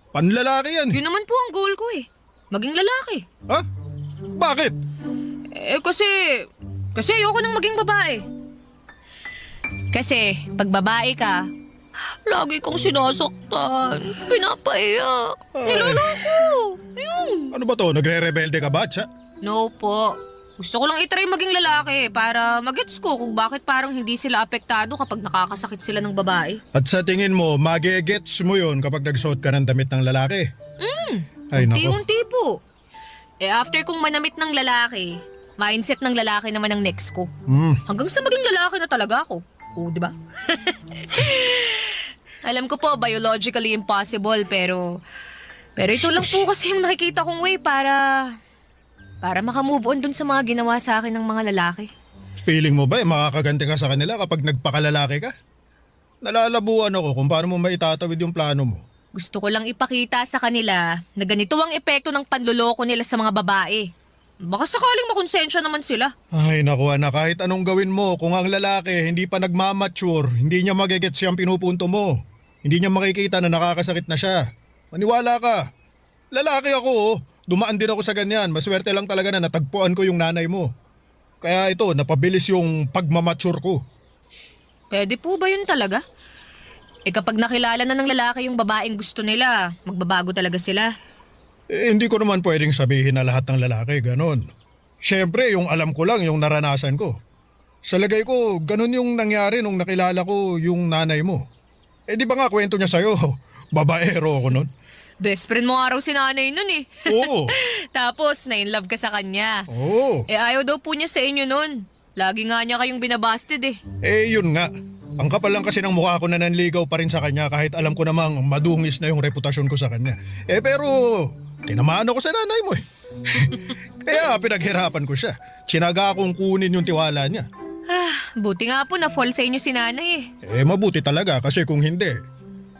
panlalaki yan. Yun naman po ang goal ko, eh. Maging lalaki. Ha? Bakit? Kasi ayoko nang maging babae. Kasi pag babae ka, lagi kang sinasaktan, pinapaiyak, niloloko. Ayun. Ano ba to? Nagre-rebelde ka ba, Tsa? No po. Gusto ko lang itry maging lalaki para magets ko kung bakit parang hindi sila apektado kapag nakakasakit sila ng babae. At sa tingin mo, magigets mo yun kapag nagsuot ka ng damit ng lalaki? Ay, nako. Unti-unti po. After kong manamit ng lalaki, mindset ng lalaki naman ang next ko. Hanggang sa maging lalaki na talaga ako. Oo, di ba? Alam ko po, biologically impossible, pero ito lang po kasi yung nakikita kong way para makamove on dun sa mga ginawa sa akin ng mga lalaki. Feeling mo ba makakaganti ka sa kanila kapag nagpakalalaki ka? Nalalabuan ako kung paano mo maitatawid yung plano mo. Gusto ko lang ipakita sa kanila na ganito ang epekto ng panloloko nila sa mga babae. Baka sakaling makonsensya naman sila. Ay naku anak, kahit anong gawin mo, kung ang lalaki hindi pa nagmamature, hindi niya magigets siyang pinupunto mo. Hindi niya makikita na nakakasakit na siya. Maniwala ka. Lalaki ako oh. Dumaan din ako sa ganyan. Maswerte lang talaga na natagpuan ko yung nanay mo. Kaya ito, napabilis yung pagmamature ko. Pwede po ba yun talaga? Kapag nakilala na ng lalaki yung babaeng gusto nila, magbabago talaga sila. Hindi ko naman pwedeng sabihin na lahat ng lalaki ganon. Siyempre, yung alam ko lang, yung naranasan ko. Sa lagay ko, ganon yung nangyari nung nakilala ko yung nanay mo. Di ba nga kwento niya sa'yo, babaero ako nun? Best friend mo nga raw si nanay nun eh. Oo. Tapos, na-inlove ka sa kanya. Oo. Ayaw daw po niya sa inyo nun. Lagi nga niya kayong binabasted eh. Yun nga. Ang kapal lang kasi ng mukha ko na nanligaw pa rin sa kanya kahit alam ko namang madungis na yung reputasyon ko sa kanya. Pero, tinamaan ako sa nanay mo eh. Kaya pinaghirapan ko siya. Tsinaga akong kunin yung tiwala niya. Buti nga po na-fall sa inyo si nanay eh. Mabuti talaga kasi kung hindi,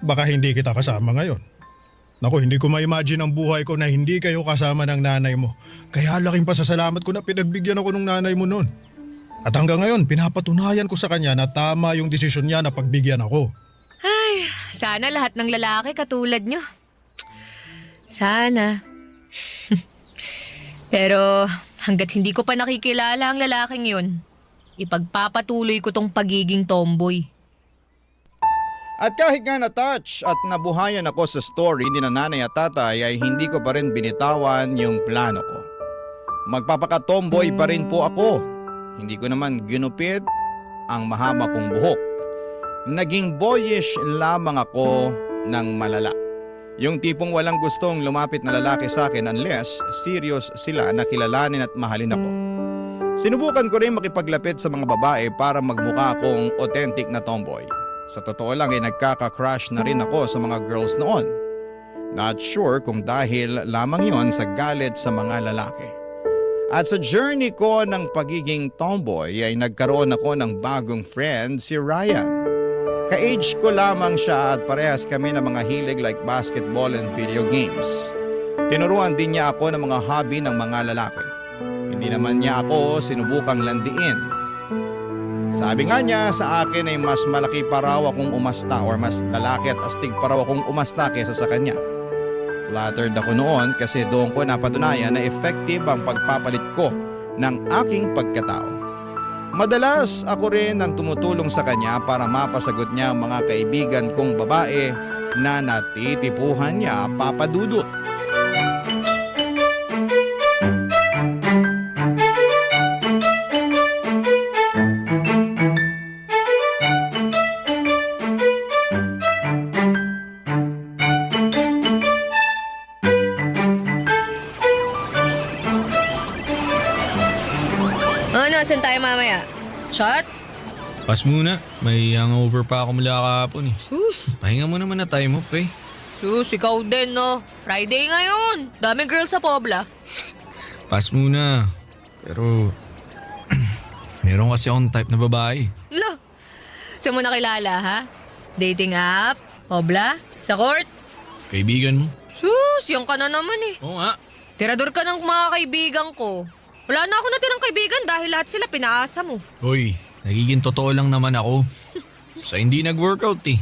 baka hindi kita kasama ngayon. Naku, hindi ko ma-imagine ang buhay ko na hindi kayo kasama ng nanay mo. Kaya laking pasasalamat ko na pinagbigyan ako ng nanay mo noon. At hanggang ngayon, pinapatunayan ko sa kanya na tama yung desisyon niya na pagbigyan ako. Ay, sana lahat ng lalaki katulad nyo. Sana. Pero hanggat hindi ko pa nakikilala ang lalaking yun, ipagpapatuloy ko tong pagiging tomboy. At kahit nga na-touch at nabuhayan ako sa story ni nanay at tatay ay hindi ko pa rin binitawan yung plano ko. Magpapaka-tomboy pa rin po ako. Hindi ko naman ginupit ang mahaba kong buhok. Naging boyish lamang ako ng malala. Yung tipong walang gustong lumapit na lalaki sa akin unless serious sila na kilalanin at mahalin ako. Sinubukan ko rin makipaglapit sa mga babae para magmukha akong authentic na tomboy. Sa totoo lang ay nagkaka-crush na rin ako sa mga girls noon. Not sure kung dahil lamang yon sa galit sa mga lalaki. At sa journey ko ng pagiging tomboy ay nagkaroon ako ng bagong friend, si Ryan. Ka-age ko lamang siya at parehas kami ng mga hilig like basketball and video games. Tinuruan din niya ako ng mga hobby ng mga lalaki. Hindi naman niya ako sinubukang landiin. Sabi nga niya sa akin ay mas malaki pa raw akong umasta or mas lalaki at astig pa raw akong umasta kesa sa kanya. Flattered ako noon kasi doon ko napatunayan na effective ang pagpapalit ko ng aking pagkatao. Madalas ako rin ang tumutulong sa kanya para mapasagot niya ang mga kaibigan kong babae na natitipuhan niya, Papa Dudut. Ano, saan tayo mamaya? Shot? Pas muna. May hangover pa ako mula kahapon eh. Sus, Pahinga mo naman na time mo, pre. ikaw din, no? Friday ngayon. Daming girls sa Pobla. Pas muna. Pero, meron kasi akong type na babae. Lo, saan mo nakilala, ha? Dating app? Pobla? Sa court? Kaibigan mo? Sus, yan ka na naman eh. Oo nga. Tirador ka ng mga kaibigan ko. Wala na ako natirang kaibigan dahil lahat sila pinaasa mo. Hoy, nagiging totoo lang naman ako. Sa hindi nag-workout eh.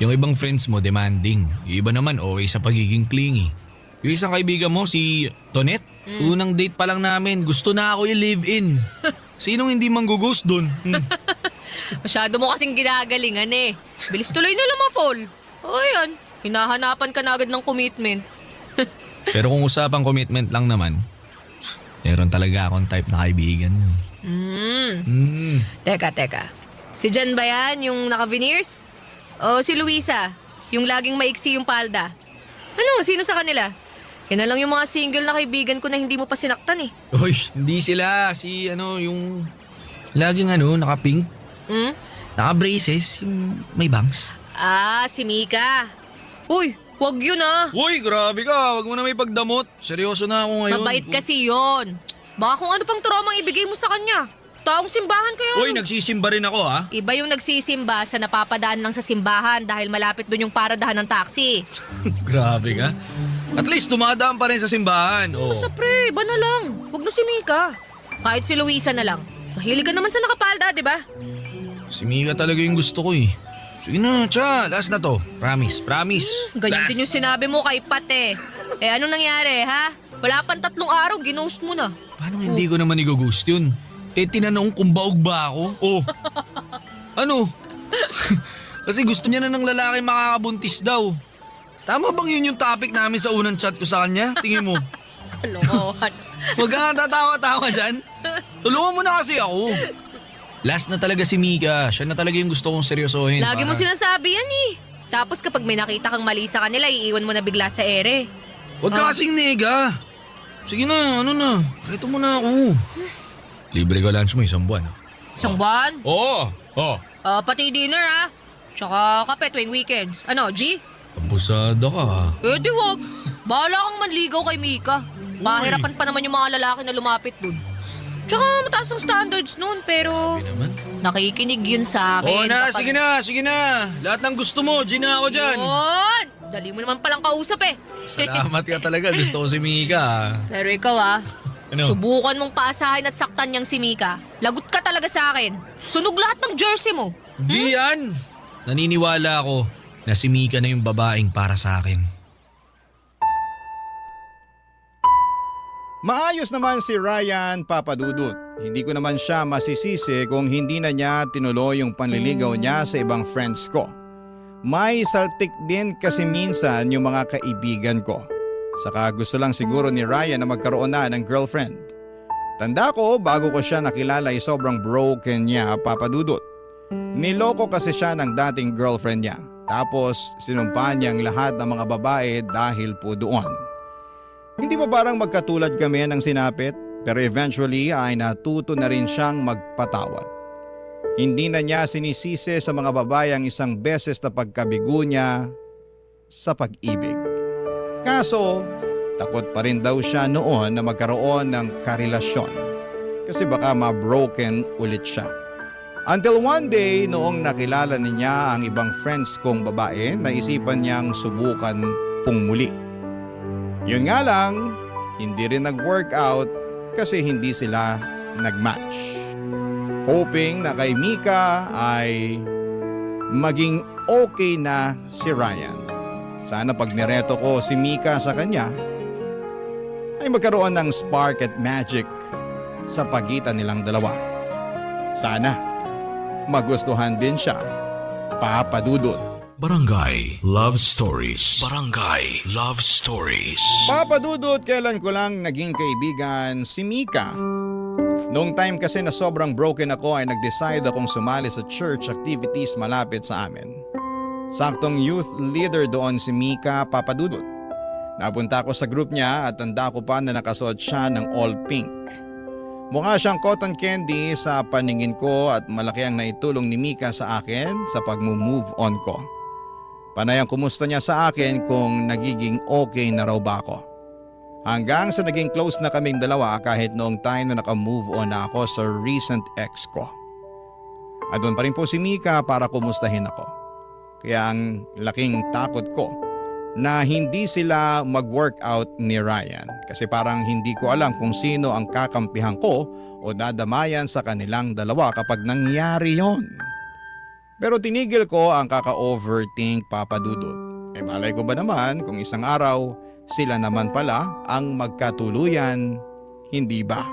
Yung ibang friends mo demanding. Yung iba naman okay sa pagiging clingy. Yung isang kaibigan mo, si Tonet, unang date pa lang namin, gusto na ako i-live-in. Sinong hindi manggughost dun? Masyado mo kasing ginagalingan eh. Bilis tuloy nila ma-fall. O yan, hinahanapan ka na agad ng commitment. Pero kung usapang commitment lang naman, meron talaga akong type na kaibigan. Teka. Si Jan ba yan, yung naka-veneers? O si Luisa, yung laging maiksi yung palda? Ano, sino sa kanila? Yan na lang yung mga single na kaibigan ko na hindi mo pa sinaktan eh. Uy, hindi sila. Si yung laging naka-pink, naka-braces, yung may bangs. Ah, si Mika. Uy, wag yun ah. Uy, grabe ka. Wag mo na may pagdamot. Seryoso na ako ngayon. Mabait kasi yon. Baka kung ano pang traumang ibigay mo sa kanya. Taong simbahan kaya. Uy, nagsisimba rin ako ha. Iba yung nagsisimba sa napapadaan lang sa simbahan dahil malapit doon yung paradahan ng taxi. Grabe ka. At least dumadaan pa rin sa simbahan. Oh. Basta pre, iba na lang. Wag na si Mika. Kahit si Luisa na lang. Mahilig ka naman sa nakapalda, di ba? Si Mika talaga yung gusto ko eh. Sige na, tsa. Last na to. Promise. Ganyan Last. din yung sinabi mo kay Pat eh. Eh anong nangyari, ha? Wala pang 3 araw, ginost mo na. Paano hindi ko naman i-ghost yun? Eh, tinanong kung baog ba ako. Oh. Ano? Kasi gusto niya na ng lalaki makakabuntis daw. Tama bang yun yung topic namin sa unang chat ko sa kanya? Tingin mo. Kalokohan. Huwag ka tatawa-tawa dyan. Tulungan mo na kasi ako. Last na talaga si Mika. Siya na talaga yung gusto kong seryosohin. Lagi mo sinasabi yan eh. Tapos kapag may nakita kang mali sa kanila, iiwan mo na bigla sa ere. Huwag ka kasing nega. Sige na, Reto mo na ako. Libre ka lunch mo 1 buwan. Isang buwan? Oo. Pati dinner ha. Tsaka kape tuwing weekends. Ano, G? Abusada ka ha. Eh di wag. Bahala kang manligaw kay Mika. Mahirapan pa naman yung mga lalaki na lumapit dun. Tsaka mataas ang standards nun, pero Hindi naman. nakikinig yun sa akin. Sige na. Lahat ng gusto mo, Gina ako dyan. Yun! Dali mo naman palang kausap eh. Salamat ka talaga. Gusto ko si Mika. Pero ikaw Ano? subukan mong paasahin at saktan niyang si Mika. Lagot ka talaga sa akin. Sunog lahat ng jersey mo. Di yan. Naniniwala ako na si Mika na yung babaeng para sa akin. Maayos naman si Ryan Papadudut. Hindi ko naman siya masisisi kung hindi na niya tinuloy yung panliligaw niya sa ibang friends ko. May saltik din kasi minsan yung mga kaibigan ko. Saka gusto lang siguro ni Ryan na magkaroon na ng girlfriend. Tanda ko, bago ko siya nakilala ay sobrang broken niya, Papadudut. Niloko kasi siya ng dating girlfriend niya. Tapos sinumpa niya ang lahat ng mga babae dahil po doon. Hindi ba parang magkatulad kami ng sinapit? Pero eventually ay natuto na rin siyang magpatawad. Hindi na niya sinisisi sa mga babae ang isang beses na pagkabigo niya sa pag-ibig. Kaso, takot pa rin daw siya noon na magkaroon ng karelasyon. Kasi baka ma-broken ulit siya. Until one day, noong nakilala niya ang ibang friends kong babae, naisipan niyang subukan pong muli. Yun nga lang, hindi rin nag-workout kasi hindi sila nag-match. Hoping na kay Mika ay maging okay na si Ryan. Sana pag nireto ko si Mika sa kanya, ay magkaroon ng spark at magic sa pagitan nilang dalawa. Sana magustuhan din siya, Papadudut. Barangay Love Stories. Barangay Love Stories. Papadudut, kailan ko lang naging kaibigan si Mika. Noong time kasi na sobrang broken ako ay nag-decide akong sumali sa church activities malapit sa amin. Saktong youth leader doon si Mika, Papadudut. Napunta ako sa group niya at tanda ko pa na nakasuot siya ng all pink. Mukha siyang cotton candy sa paningin ko at malaki ang naitulong ni Mika sa akin sa pag-move on ko. Panay ang kumusta niya sa akin kung nagiging okay na raw ba ako. Hanggang sa naging close na kaming dalawa kahit noong time na naka-move on na ako sa recent ex ko. At doon pa rin po si Mika para kumustahin ako. Kaya ang laking takot ko na hindi sila mag-workout ni Ryan kasi parang hindi ko alam kung sino ang kakampihan ko o dadamayan sa kanilang dalawa kapag nangyari yon. Pero tinigil ko ang kaka-overthink, Papa Dudut. Malay ko ba naman kung isang araw sila naman pala ang magkatuluyan, hindi ba?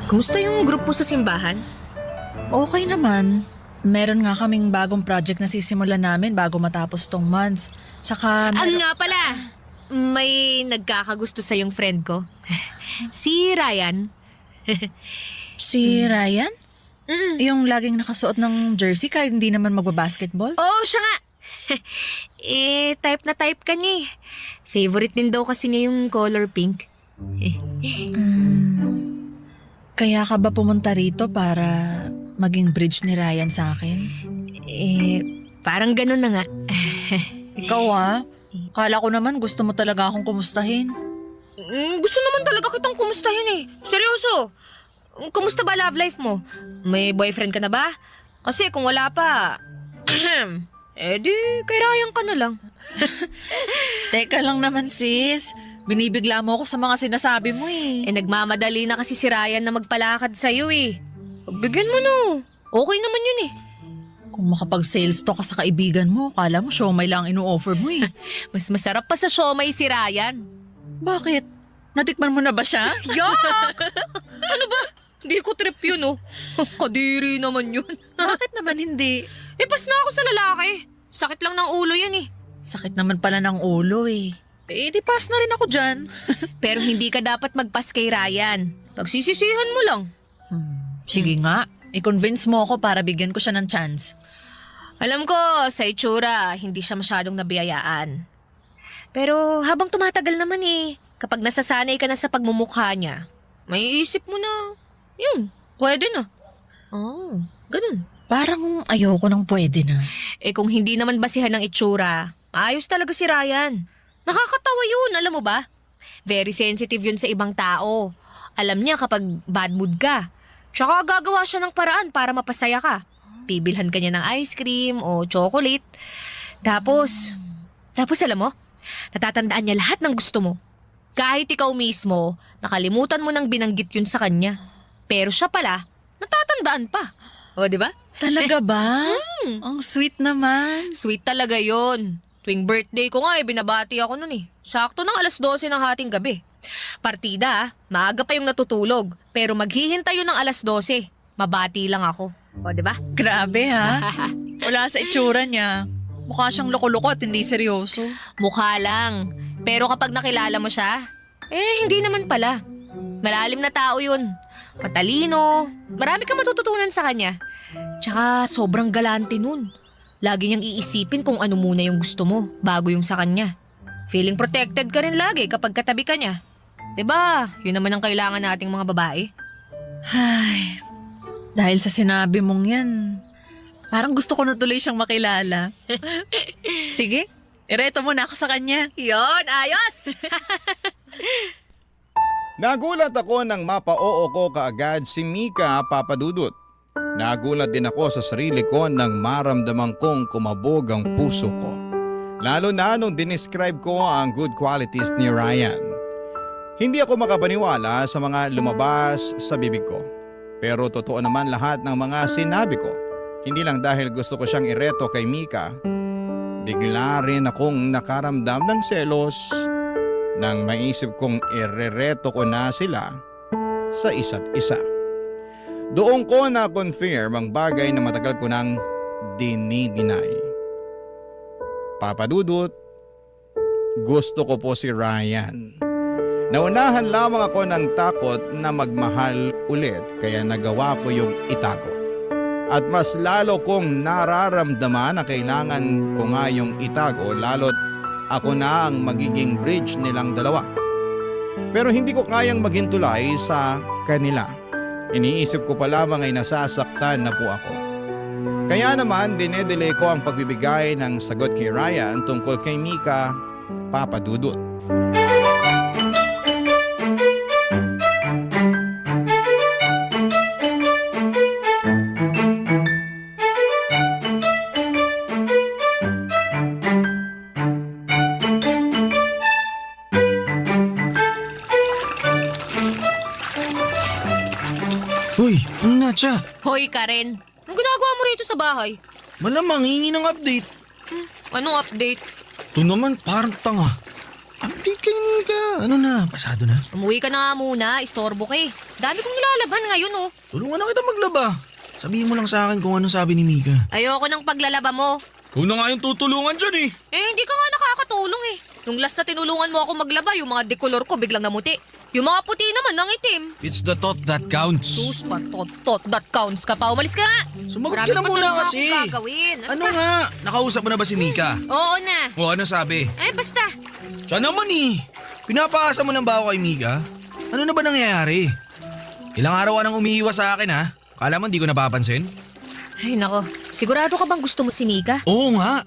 Kumusta yung grupo sa simbahan? Okay naman. Meron nga kaming bagong project na sisimulan namin bago matapos tong month. Saka Nga pala, may nagkakagusto sa yung friend ko. Si Ryan. si Ryan? Mm. Yung laging nakasuot ng jersey kahit hindi naman magbabasketball? Oo, siya nga. Type na type ka niya eh. Favorite din daw kasi niya yung color pink. Kaya ka ba pumunta rito para maging bridge ni Ryan sa akin? Parang ganun na nga. Ikaw kala ko naman gusto mo talaga akong kumustahin. Gusto naman talaga kitang kumustahin eh. Seryoso. Kumusta ba love life mo? May boyfriend ka na ba? Kasi kung wala pa, di kay Ryan ka na lang. Teka lang naman sis, binibigla mo ako sa mga sinasabi mo eh. Nagmamadali na kasi si Ryan na magpalakad sa'yo eh. Pagbigyan mo no. Okay naman yun eh. Kung makapag-sales talk ka sa kaibigan mo, kala mo siomay lang ang ino-offer mo eh. Mas masarap pa sa siomay si Ryan. Bakit? Natikman mo na ba siya? Yak! Ano ba? Hindi ko trip yun oh. Kadiri naman yun. Bakit naman hindi? Pas na ako sa lalaki. Sakit lang ng ulo yan eh. Sakit naman pala ng ulo eh. Di pass na rin ako dyan. Pero hindi ka dapat magpas kay Ryan. Pagsisisihan mo lang. Sige nga, i-convince mo ako para bigyan ko siya ng chance. Alam ko, sa itsura, hindi siya masyadong nabiyayaan. Pero habang tumatagal naman kapag nasasanay ka na sa pagmumukha niya, may isip mo na, yun, pwede na. Oh, ganun. Parang ayoko nang pwede na. Kung hindi naman basihan ng itsura, ayos talaga si Ryan. Nakakatawa yun, alam mo ba? Very sensitive yun sa ibang tao. Alam niya kapag bad mood ka. Tsaka gagawa siya ng paraan para mapasaya ka. Bibilhan ka niya ng ice cream o chocolate. Tapos alam mo, natatandaan niya lahat ng gusto mo. Kahit ikaw mismo, nakalimutan mo nang binanggit yun sa kanya. Pero siya pala, natatandaan pa. O, di ba? Talaga ba? Ang sweet naman. Sweet talaga yon. Tuwing birthday ko nga binabati ako nun Sakto ng 12:00 ng hating gabi. Partida, maaga pa yung natutulog. Pero maghihintay yun ng 12:00. Mabati lang ako. O, di ba? Grabe Wala sa itsura niya. Mukha siyang loko-loko at hindi seryoso. Mukha lang. Pero kapag nakilala mo siya, hindi naman pala. Malalim na tao yun. Matalino. Marami kang matututunan sa kanya. Tsaka sobrang galante nun. Lagi niyang iisipin kung ano muna yung gusto mo bago yung sa kanya. Feeling protected ka rin lagi kapag katabi ka niya. Diba? Yun naman ang kailangan nating mga babae. Ay, dahil sa sinabi mong yan, parang gusto ko na tuloy siyang makilala. Sige, ireto mo na ako sa kanya. Yon, ayos! Nagulat ako nang mapa-oo ko kaagad si Mika, Papa Dudut. Nagulat din ako sa sarili ko nang maramdaman kong kumabog ang puso ko. Lalo na nung dinescribe ko ang good qualities ni Ryan. Hindi ako makapaniwala sa mga lumabas sa bibig ko. Pero totoo naman lahat ng mga sinabi ko. Hindi lang dahil gusto ko siyang ireto kay Mika. Bigla rin akong nakaramdam ng selos nang maisip kong irereto ko na sila sa isa't isa. Doon ko na-confirm ang bagay na matagal ko nang dinidinay. Papa Dudut, gusto ko po si Ryan. Naunahan lamang ako ng takot na magmahal ulit kaya nagawa ko yung itago. At mas lalo kong nararamdaman na kailangan ko nga yung itago lalo't ako na ang magiging bridge nilang dalawa. Pero hindi ko kayang maghintulay sa kanila. Iniisip ko pa lamang ay nasasaktan na po ako. Kaya naman dinedelay ko ang pagbibigay ng sagot kay Ryan tungkol kay Mika, Papa Dudut. Uy, ano na siya? Hoy, Karen. Anong ginagawa mo rito sa bahay? Malamang hingi ng update. Anong update? Ito naman, parang tanga. Update kay Nika. Ano na, pasado na. Umuwi ka na nga muna, istorbo ka eh. Dami kong nilalaban ngayon oh. Tulungan na kita maglaba. Sabihin mo lang sa akin kung anong sabi ni Mika. Ayoko ng paglalaba mo. Ikaw na nga yung tutulungan dyan eh. Hindi ka nga nakakatulong eh. Nung last na tinulungan mo ako maglaba, yung mga dekolor ko biglang namuti. Yung mga puti naman nang itim. It's the thought that counts. Sus, tot, that counts ka pa. Umalis ka nga. Sumagot Marami ka na pa muna talaga kasi. akong gagawin. Ano nga? Nakausap mo na ba si Mika? Oo na. O ano sabi? Basta. Siya naman eh. Pinapaasa mo lang ba ako kay Mika? Ano na ba nangyayari? Ilang araw ka nang umiiwas sa akin ha? Kala mo hindi ko napapansin? Ay nako, sigurado ka bang gusto mo si Mika? Oo nga.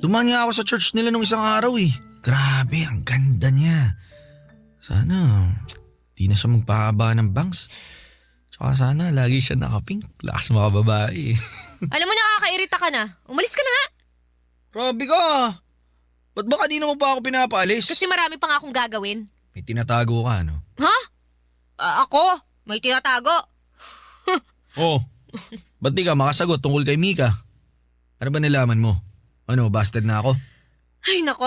Dumaan nga ako sa church nila nung isang araw eh. Grabe, ang ganda niya. Sana, di na siya magpahaba ng bangs. Tsaka sana, lagi siya nakapink. Lakas mga babae. Alam mo, nakakairita ka na. Umalis ka na nga. Grabe ka. Ba't ba kanina mo pa ako pinapaalis? Kasi marami pa nga akong gagawin. May tinatago ka, no? Ha? Ako? May tinatago? Oo. Ba't di ka makasagot tungkol kay Mika? Ano ba nalaman mo? Ano, busted na ako? Ay nako,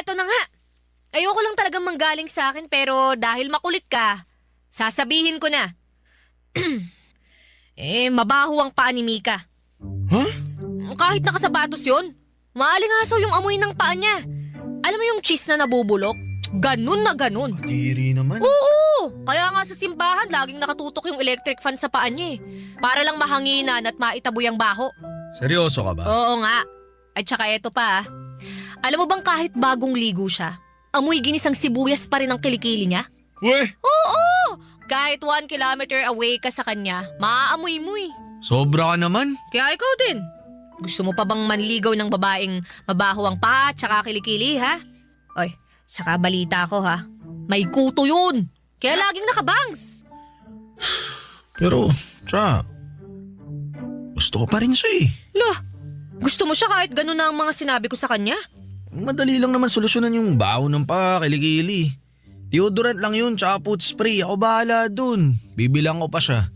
eto na nga. Ayoko lang talagang manggaling sa akin pero dahil makulit ka, sasabihin ko na. Mabaho ang paa ni Mika. Huh? Kahit nakasapatos yun, maalingasaw yung amoy ng paa niya. Alam mo yung cheese na nabubulok? Ganun na ganun. Diri naman. Oo! Kaya nga sa simbahan, laging nakatutok yung electric fan sa paa niya eh. Para lang mahanginan at maitaboy ang baho. Seryoso ka ba? Oo nga. At saka eto pa. Alam mo bang kahit bagong ligo siya, amoy ginisang sibuyas pa rin ang kilikili niya? Weh! Oo! Kahit 1 kilometer away ka sa kanya, maaamoy mo eh. Sobra ka naman. Kaya ikaw din. Gusto mo pa bang manligaw ng babaeng mabaho ang paa at saka kilikili ha? Oy, saka balita ko ha. May kuto yun. Kaya laging nakabangs. Pero, gusto ko pa rin siya eh. Lah, gusto mo siya kahit ganun na ang mga sinabi ko sa kanya? Madali lang naman solusyonan yung baho ng paa, kilikili. Deodorant lang yun, tsaka foot spray. Ako bahala dun. Bibilang ko pa siya.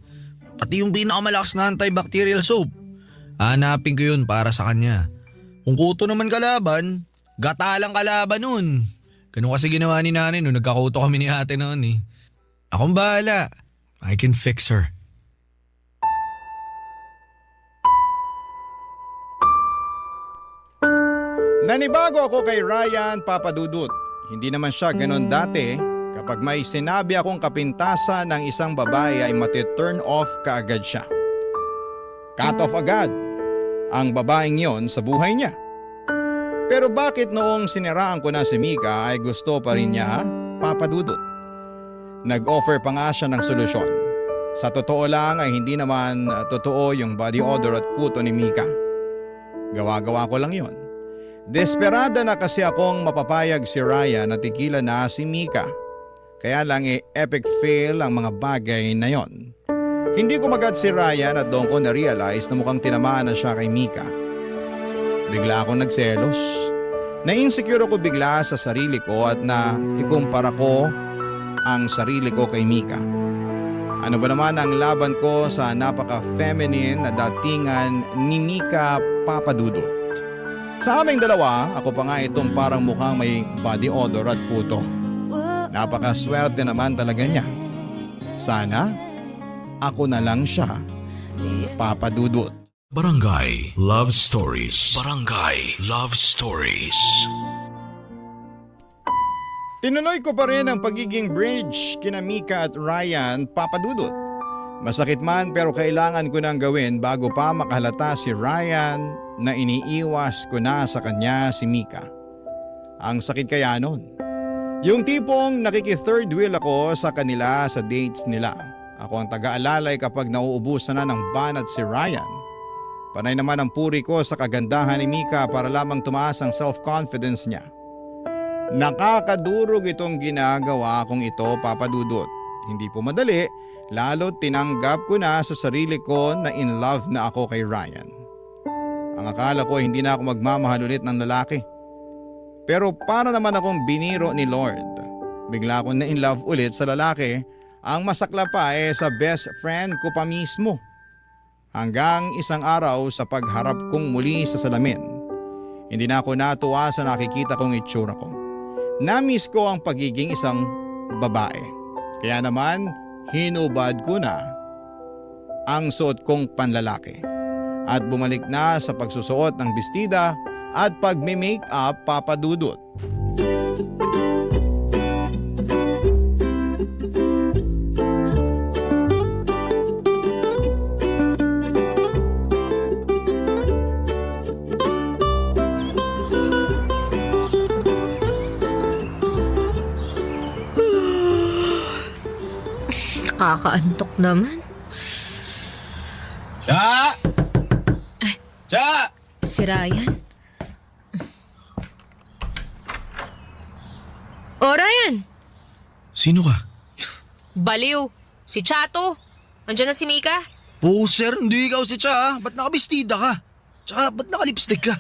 Pati yung pinakamalakas na antibacterial soap. Hanapin ko yun para sa kanya. Kung kuto naman kalaban, gata lang kalaban nun. Ganun kasi ginawa ni nanay nung nagkakuto kami ni ate noon eh. Akong bahala. I can fix her. Nanibago ako kay Ryan, Papa Dudut. Hindi naman siya ganun dati. Kapag may sinabi akong kapintasan ng isang babae ay mati-turn off kaagad siya. Cut off agad ang babaeng yon sa buhay niya. Pero bakit noong siniraan ko na si Mika ay gusto pa rin niya, Papa Dudut? Nag-offer pa nga siya ng solusyon. Sa totoo lang ay hindi naman totoo yung body odor at kuto ni Mika. Gawa-gawa ko lang yon. Desperada na kasi akong mapapayag si Ryan na tigilan na si Mika. Kaya lang epic fail ang mga bagay na yon. Hindi ko magad si Ryan at doon ko na-realize na mukhang tinamaan na siya kay Mika. Bigla akong nagselos. Na-insecure ako bigla sa sarili ko at na ikumpara ko ang sarili ko kay Mika. Ano ba naman ang laban ko sa napaka-feminine na datingan ni Mika, Papa Dudut? Sa aming dalawa, ako pa nga itong parang mukhang may body odor at kuto. Napakaswerte naman talaga niya. Sana, ako na lang siya, Papa Dudut. Barangay Love Stories. Barangay Love Stories. Tinuloy ko pa rin ang pagiging bridge kina Mika at Ryan, Papa Dudut. Masakit man pero kailangan ko nang gawin bago pa makahalata si Ryan na iniiwas ko na sa kanya si Mika. Ang sakit kaya nun. Yung tipong nakiki-third wheel ako sa kanila sa dates nila. Ako ang taga-alalay kapag nauubusan na ng banat si Ryan. Panay naman ang puri ko sa kagandahan ni Mika para lamang tumaas ang self-confidence niya. Nakakadurog itong ginagawa kong ito, Papa Dudut. Hindi po madali, lalo tinanggap ko na sa sarili ko na in love na ako kay Ryan. Ang akala ko hindi na ako magmamahal ulit ng lalaki. Pero para naman akong biniro ni Lord. Bigla akong na in love ulit sa lalaki, ang masakla pa sa best friend ko pa mismo. Hanggang isang araw sa pagharap kong muli sa salamin, hindi na ako natuwa sa nakikita kong itsura ko. Namiss ko ang pagiging isang babae. Kaya naman, hinubad ko na ang suot kong panlalaki. At bumalik na sa pagsusuot ng bestida at pagme-makeup, Papa Dudut. Nakakaantok naman. Cha! Cha! Si Ryan? O Ryan! Sino ka? Baliw! Si Chato! Andiyan na si Mika? Poser, hindi ikaw si Cha. Ba't nakabistida ka? Tsaka ba't nakalipstick ka?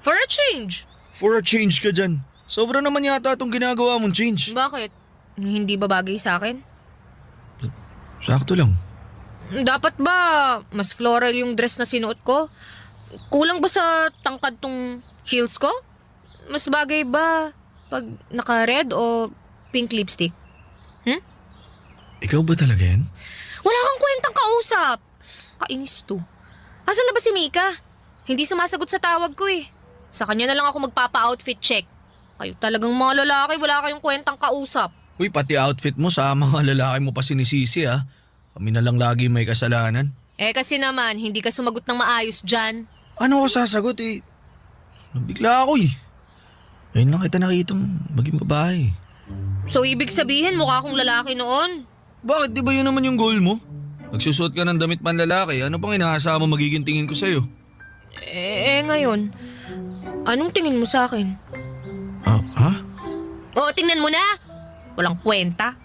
For a change! For a change ka dyan. Sobra naman yata itong ginagawa mong change. Bakit? Hindi ba bagay sa akin? Sakto lang. Dapat ba mas floral yung dress na sinuot ko? Kulang ba sa tangkad tong heels ko? Mas bagay ba pag naka-red o pink lipstick? Ikaw ba talaga yan? Wala kang kwentang kausap. Kainis to. Asan na ba si Mika? Hindi sumasagot sa tawag ko eh. Sa kanya na lang ako magpapa-outfit check. Kayo talagang mga lalaki, wala kayong kwentang kausap. Uy, pati outfit mo sa mga lalaki mo pa sinisisi ah. Kami na lang lagi may kasalanan. Eh kasi naman, hindi ka sumagot ng maayos dyan. Ano ako sasagot eh? Nabigla ako eh. Ngayon lang kita nakitang maging babae. So ibig sabihin, mukha akong lalaki noon? Bakit? Di ba yun naman yung goal mo? Nagsusuot ka ng damit panlalaki. Ano pang inaasa mo magiging tingin ko sa'yo? Ngayon, anong tingin mo sa akin? Ha? Oo, tingnan mo na. Walang kwenta.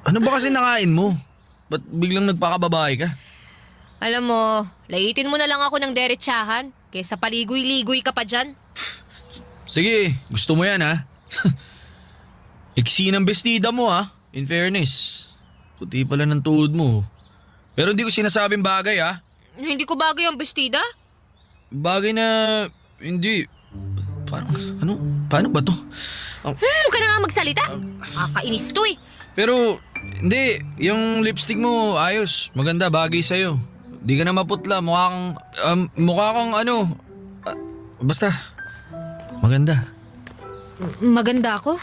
Ano ba kasi nakain mo? Ba't biglang nagpakababae ka? Alam mo, laitin mo na lang ako ng derechahan kaysa paligoy-ligoy ka pa dyan. Sige, gusto mo yan ha? Iksi ng bestida mo ha, in fairness. Puti pala ng tuhod mo. Pero hindi ko sinasabing bagay ha. Hindi ko bagay ang bestida? Bagay na hindi. Paano ba to? Huwag ka na nga magsalita. Kakainis to eh. Pero hindi, yung lipstick mo ayos, maganda, bagay sa'yo. Di ka na maputla, mukha kang basta, maganda. Maganda ako?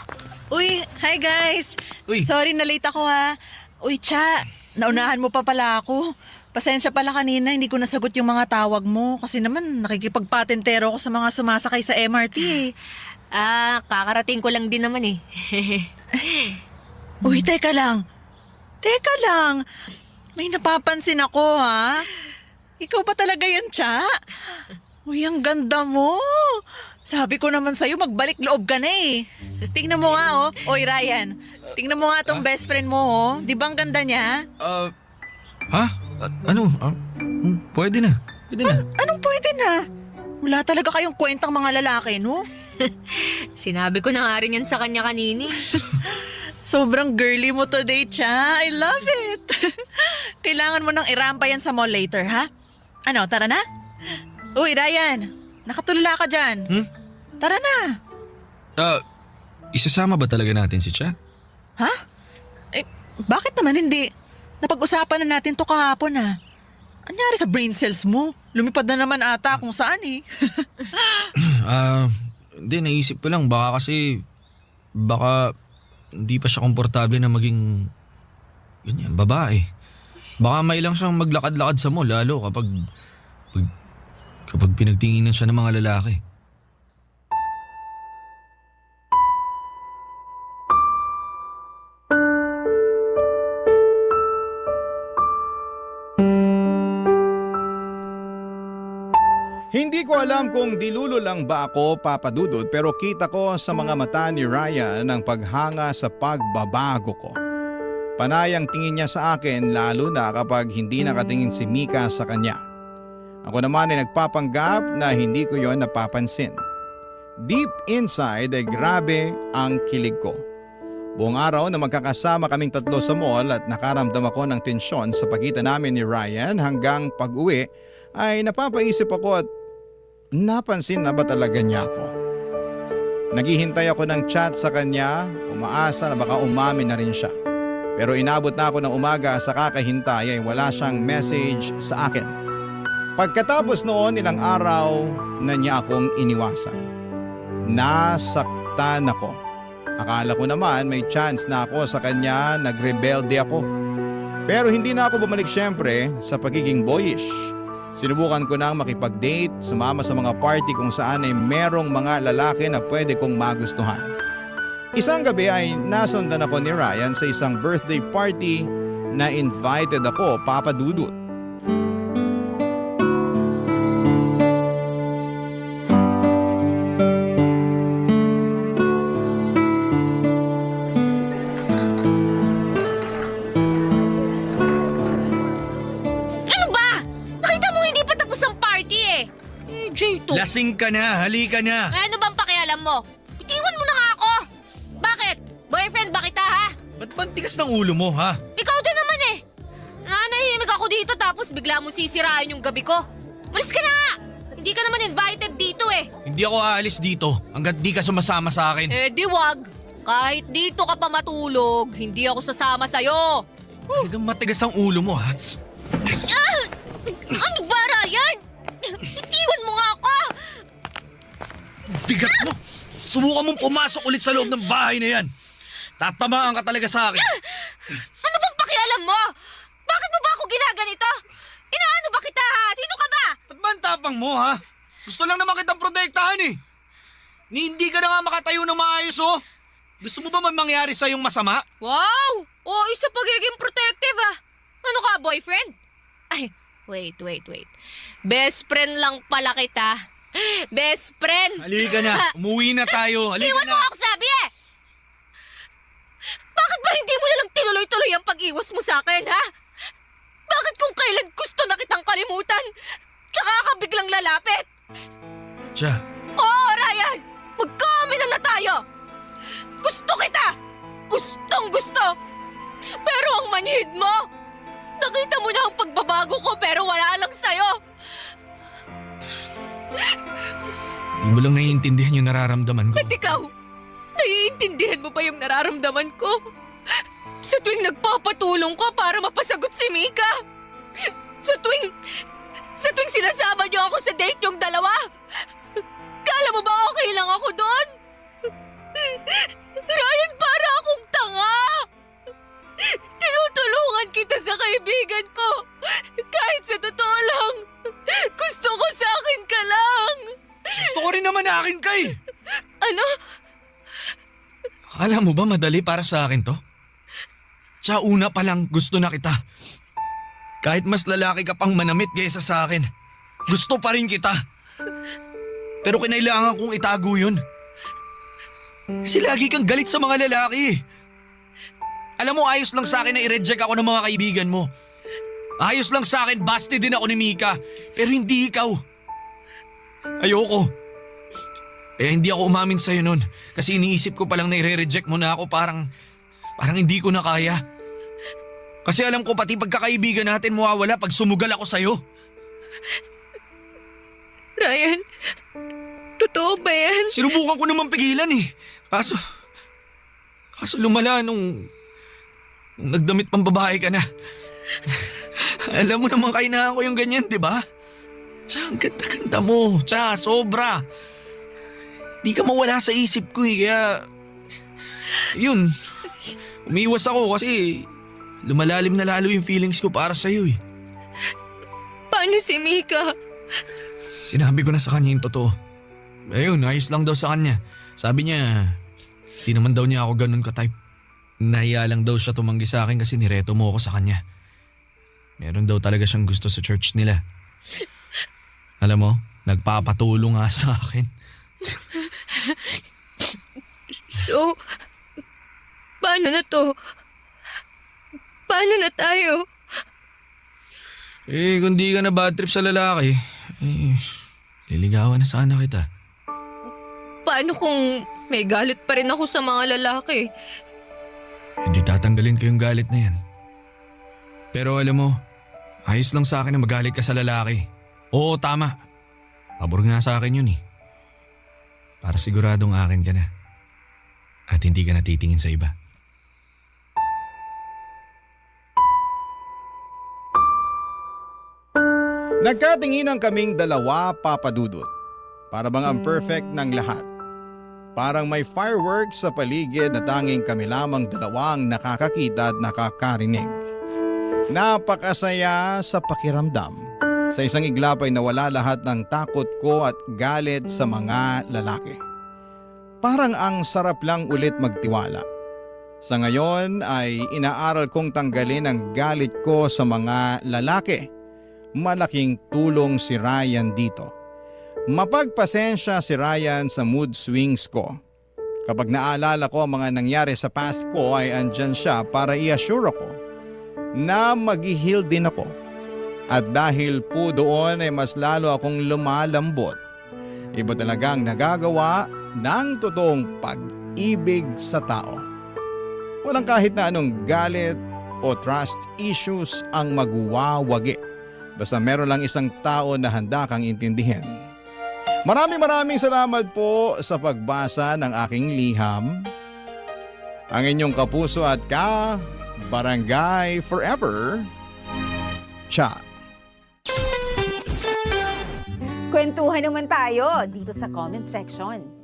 Uy, hi guys! Uy. Sorry na late ako ha. Uy, Cha, naunahan mo pa pala ako. Pasensya pala kanina, hindi ko nasagot yung mga tawag mo. Kasi naman, nakikipagpatentero ako sa mga sumasakay sa MRT eh. Kakarating ko lang din naman eh. Uy, teka lang. May napapansin ako ha. Ikaw pa talaga yan, Cha? Uy, ang ganda mo. Sabi ko naman sa'yo, magbalik loob ka na eh. Tingnan mo nga Oy, Ryan. Tingnan mo nga tong best friend mo Di ba ang ganda niya? Pwede na. Anong pwede na? Wala talaga kayong kwentang mga lalaki, no? Sinabi ko na nga rin yan sa kanya kanini. Sobrang girly mo today, Cha. I love it. Kailangan mo nang irampa yan sa mall later, ha? Ano, tara na? Uy, Ryan. Nakatulala ka dyan. Tara na. Isasama ba talaga natin si Cha? Ha? Bakit naman hindi? Napag-usapan na natin to kahapon, ha? Anyari sa brain cells mo? Lumipad na naman ata kung saan eh. Hindi, naisip ko lang. Baka kasi baka hindi pa siya komportable na maging ganyan, babae. Baka may lang siyang maglakad-lakad sa mall lalo kapag pinagtinginan siya ng mga lalaki. Hindi ko alam kung dilulo lang ba ako, Papa Dudut, pero kita ko sa mga mata ni Ryan ang paghanga sa pagbabago ko. Panay ang tingin niya sa akin lalo na kapag hindi nakatingin si Mika sa kanya. Ako naman ay nagpapanggap na hindi ko yon napapansin. Deep inside ay grabe ang kilig ko. Buong araw na magkakasama kaming tatlo sa mall at nakaramdam ako ng tensyon sa pagitan namin ni Ryan hanggang pag-uwi ay napapaisip ako at napansin na ba talaga niya ako? Naghihintay ako ng chat sa kanya, umaasa na baka umamin na rin siya. Pero inabot na ako ng umaga sa kakahintay ay wala siyang message sa akin. Pagkatapos noon ilang araw na niya akong iniwasan. Nasaktan ako. Akala ko naman may chance na ako sa kanya, nagrebelde ako. Pero hindi na ako bumalik syempre sa pagiging boyish. Sinubukan ko nang makipag-date, sumama sa mga party kung saan ay merong mga lalaki na pwede kong magustuhan. Isang gabi ay nasundan ako ni Ryan sa isang birthday party na invited ako, Papa Dudut. Ano ba? Nakita mo hindi pa tapos ang party eh. J2. Lasing ka na, halika na. Ano bang pakialam mo? Itiwan mo na nga ako. Bakit? Boyfriend ba kita ha? Ba't ba ang tigas ng ulo mo, ha? Ikaw din naman eh. Nanahimik ako dito tapos bigla mo sisirain yung gabi ko. Malis ka na nga. Hindi ka naman invited dito eh. Hindi ako aalis dito hanggat di ka sumasama sa akin. Eh di wag. Kahit dito ka pa matulog, hindi ako sasama sa'yo. Talagang matigas ang ulo mo, ha? Ano ba, Ryan? Itiwan mo nga ako. Bigat mo! Subukan mong pumasok ulit sa loob ng bahay na yan. Tatamaan ka talaga sa akin. Ano bang pakialam mo? Bakit mo ba ako ginaganito? Inaano ba kita ha? Sino ka ba? Ba't ba ang tapang mo, ha? Gusto lang naman kitang protektahan, eh. Hindi ka na nga makatayo ng maayos, oh. Gusto mo ba man mangyari sa yung masama? Wow! Oo, isa pagiging protective ah. Ano ka, boyfriend? Ay, wait. Best friend lang pala kita. Best friend! Halika na. Umuwi na tayo. Halika Iwan mo na. ako sabi eh! Bakit ba hindi mo nalang tinuloy-tuloy ang pag-iwas mo sa akin, ha? Bakit kung kailan gusto na kitang kalimutan, tsaka ka biglang lalapit? Tiya, Oo, Ryan! Magkamila na tayo! Gusto kita! Gustong gusto! Pero ang manhid mo! Nakita mo na ang pagbabago ko pero wala lang sa'yo! di mo lang naiintindihan yung nararamdaman ko. At ikaw, naiintindihan mo ba yung nararamdaman ko? Sa tuwing nagpapatulong ko para mapasagot si Mika? Sa tuwing sinasama niyo ako sa date yung dalawa? Kala mo ba okay lang ako doon? Ryan, para akong tanga! Tinutulungan kita sa kaibigan ko. Kahit sa totoo lang, gusto ko sa akin ka lang. Gusto ko rin naman akin ka, eh. Ano? Akala mo ba madali para sa akin to? Sa una pa lang gusto na kita. Kahit mas lalaki ka pang manamit kaysa sa akin, gusto pa rin kita. Pero kinailangan kong itago yun. Kasi lagi kang galit sa mga lalaki. Alam mo, ayos lang sa akin na i-reject ako ng mga kaibigan mo. Ayos lang sa akin, basti din ako ni Mika. Pero hindi ikaw. Ayoko. Kaya hindi ako umamin sa'yo nun. Kasi iniisip ko palang na i-reject mo na ako parang hindi ko na kaya. Kasi alam ko pati pagkakaibigan natin mawawala pag sumugal ako sa'yo. Ryan, totoo ba yan? Sinubukan ko naman pigilan eh. Kaso lumala nung nagdamit pang babae ka na. Alam mo naman kainahan ko yung ganyan, di ba? Tsaka ang ganda-ganda mo. Tsaka sobra. Di ka mawala sa isip ko eh. Kaya Yun, umiwas ako kasi lumalalim na lalo yung feelings ko para sa'yo eh. Paano si Mika? Sinabi ko na sa kanya yung totoo. Ayun, ayos lang daw sa kanya. Sabi niya, di naman daw niya ako ganun ka-type. Nahiya lang daw siya tumanggi sa akin kasi nireto mo ako sa kanya. Meron daw talaga siyang gusto sa church nila. Alam mo, nagpapatulong nga sa akin. So, paano na to? Paano na tayo? Kung di ka na bad trip sa lalaki, liligawan na sana kita. Paano kung may galit pa rin ako sa mga lalaki? Hindi tatanggalin ko yung galit na yan. Pero alam mo, ayos lang sa akin na magalit ka sa lalaki. Oo, tama. Pabor nga sa akin yun eh. Para siguradong akin ka na. At hindi ka natitingin sa iba. Nagkatinginan kaming dalawa, Papa Dudut. Para bang ang perfect ng lahat. Parang may fireworks sa paligid na tanging kami lamang dalawang nakakakita at nakakarinig. Napakasaya sa pakiramdam. Sa isang iglap ay nawala lahat ng takot ko at galit sa mga lalaki. Parang ang sarap lang ulit magtiwala. Sa ngayon ay inaaral kong tanggalin ang galit ko sa mga lalaki. Malaking tulong si Ryan dito. Mapagpasensya si Ryan sa mood swings ko. Kapag naalala ko ang mga nangyari sa past ko ay andyan siya para i-assure ako na mag-heal din ako. At dahil po doon ay mas lalo akong lumalambot. Iba talagang nagagawa ng totoong pag-ibig sa tao. Walang kahit na anong galit o trust issues ang magwawagi. Basta meron lang isang tao na handa kang intindihin. Maraming salamat po sa pagbasa ng aking liham. Ang inyong kapuso at Barangay Forever, Cha. Kwentuhan naman tayo dito sa comment section.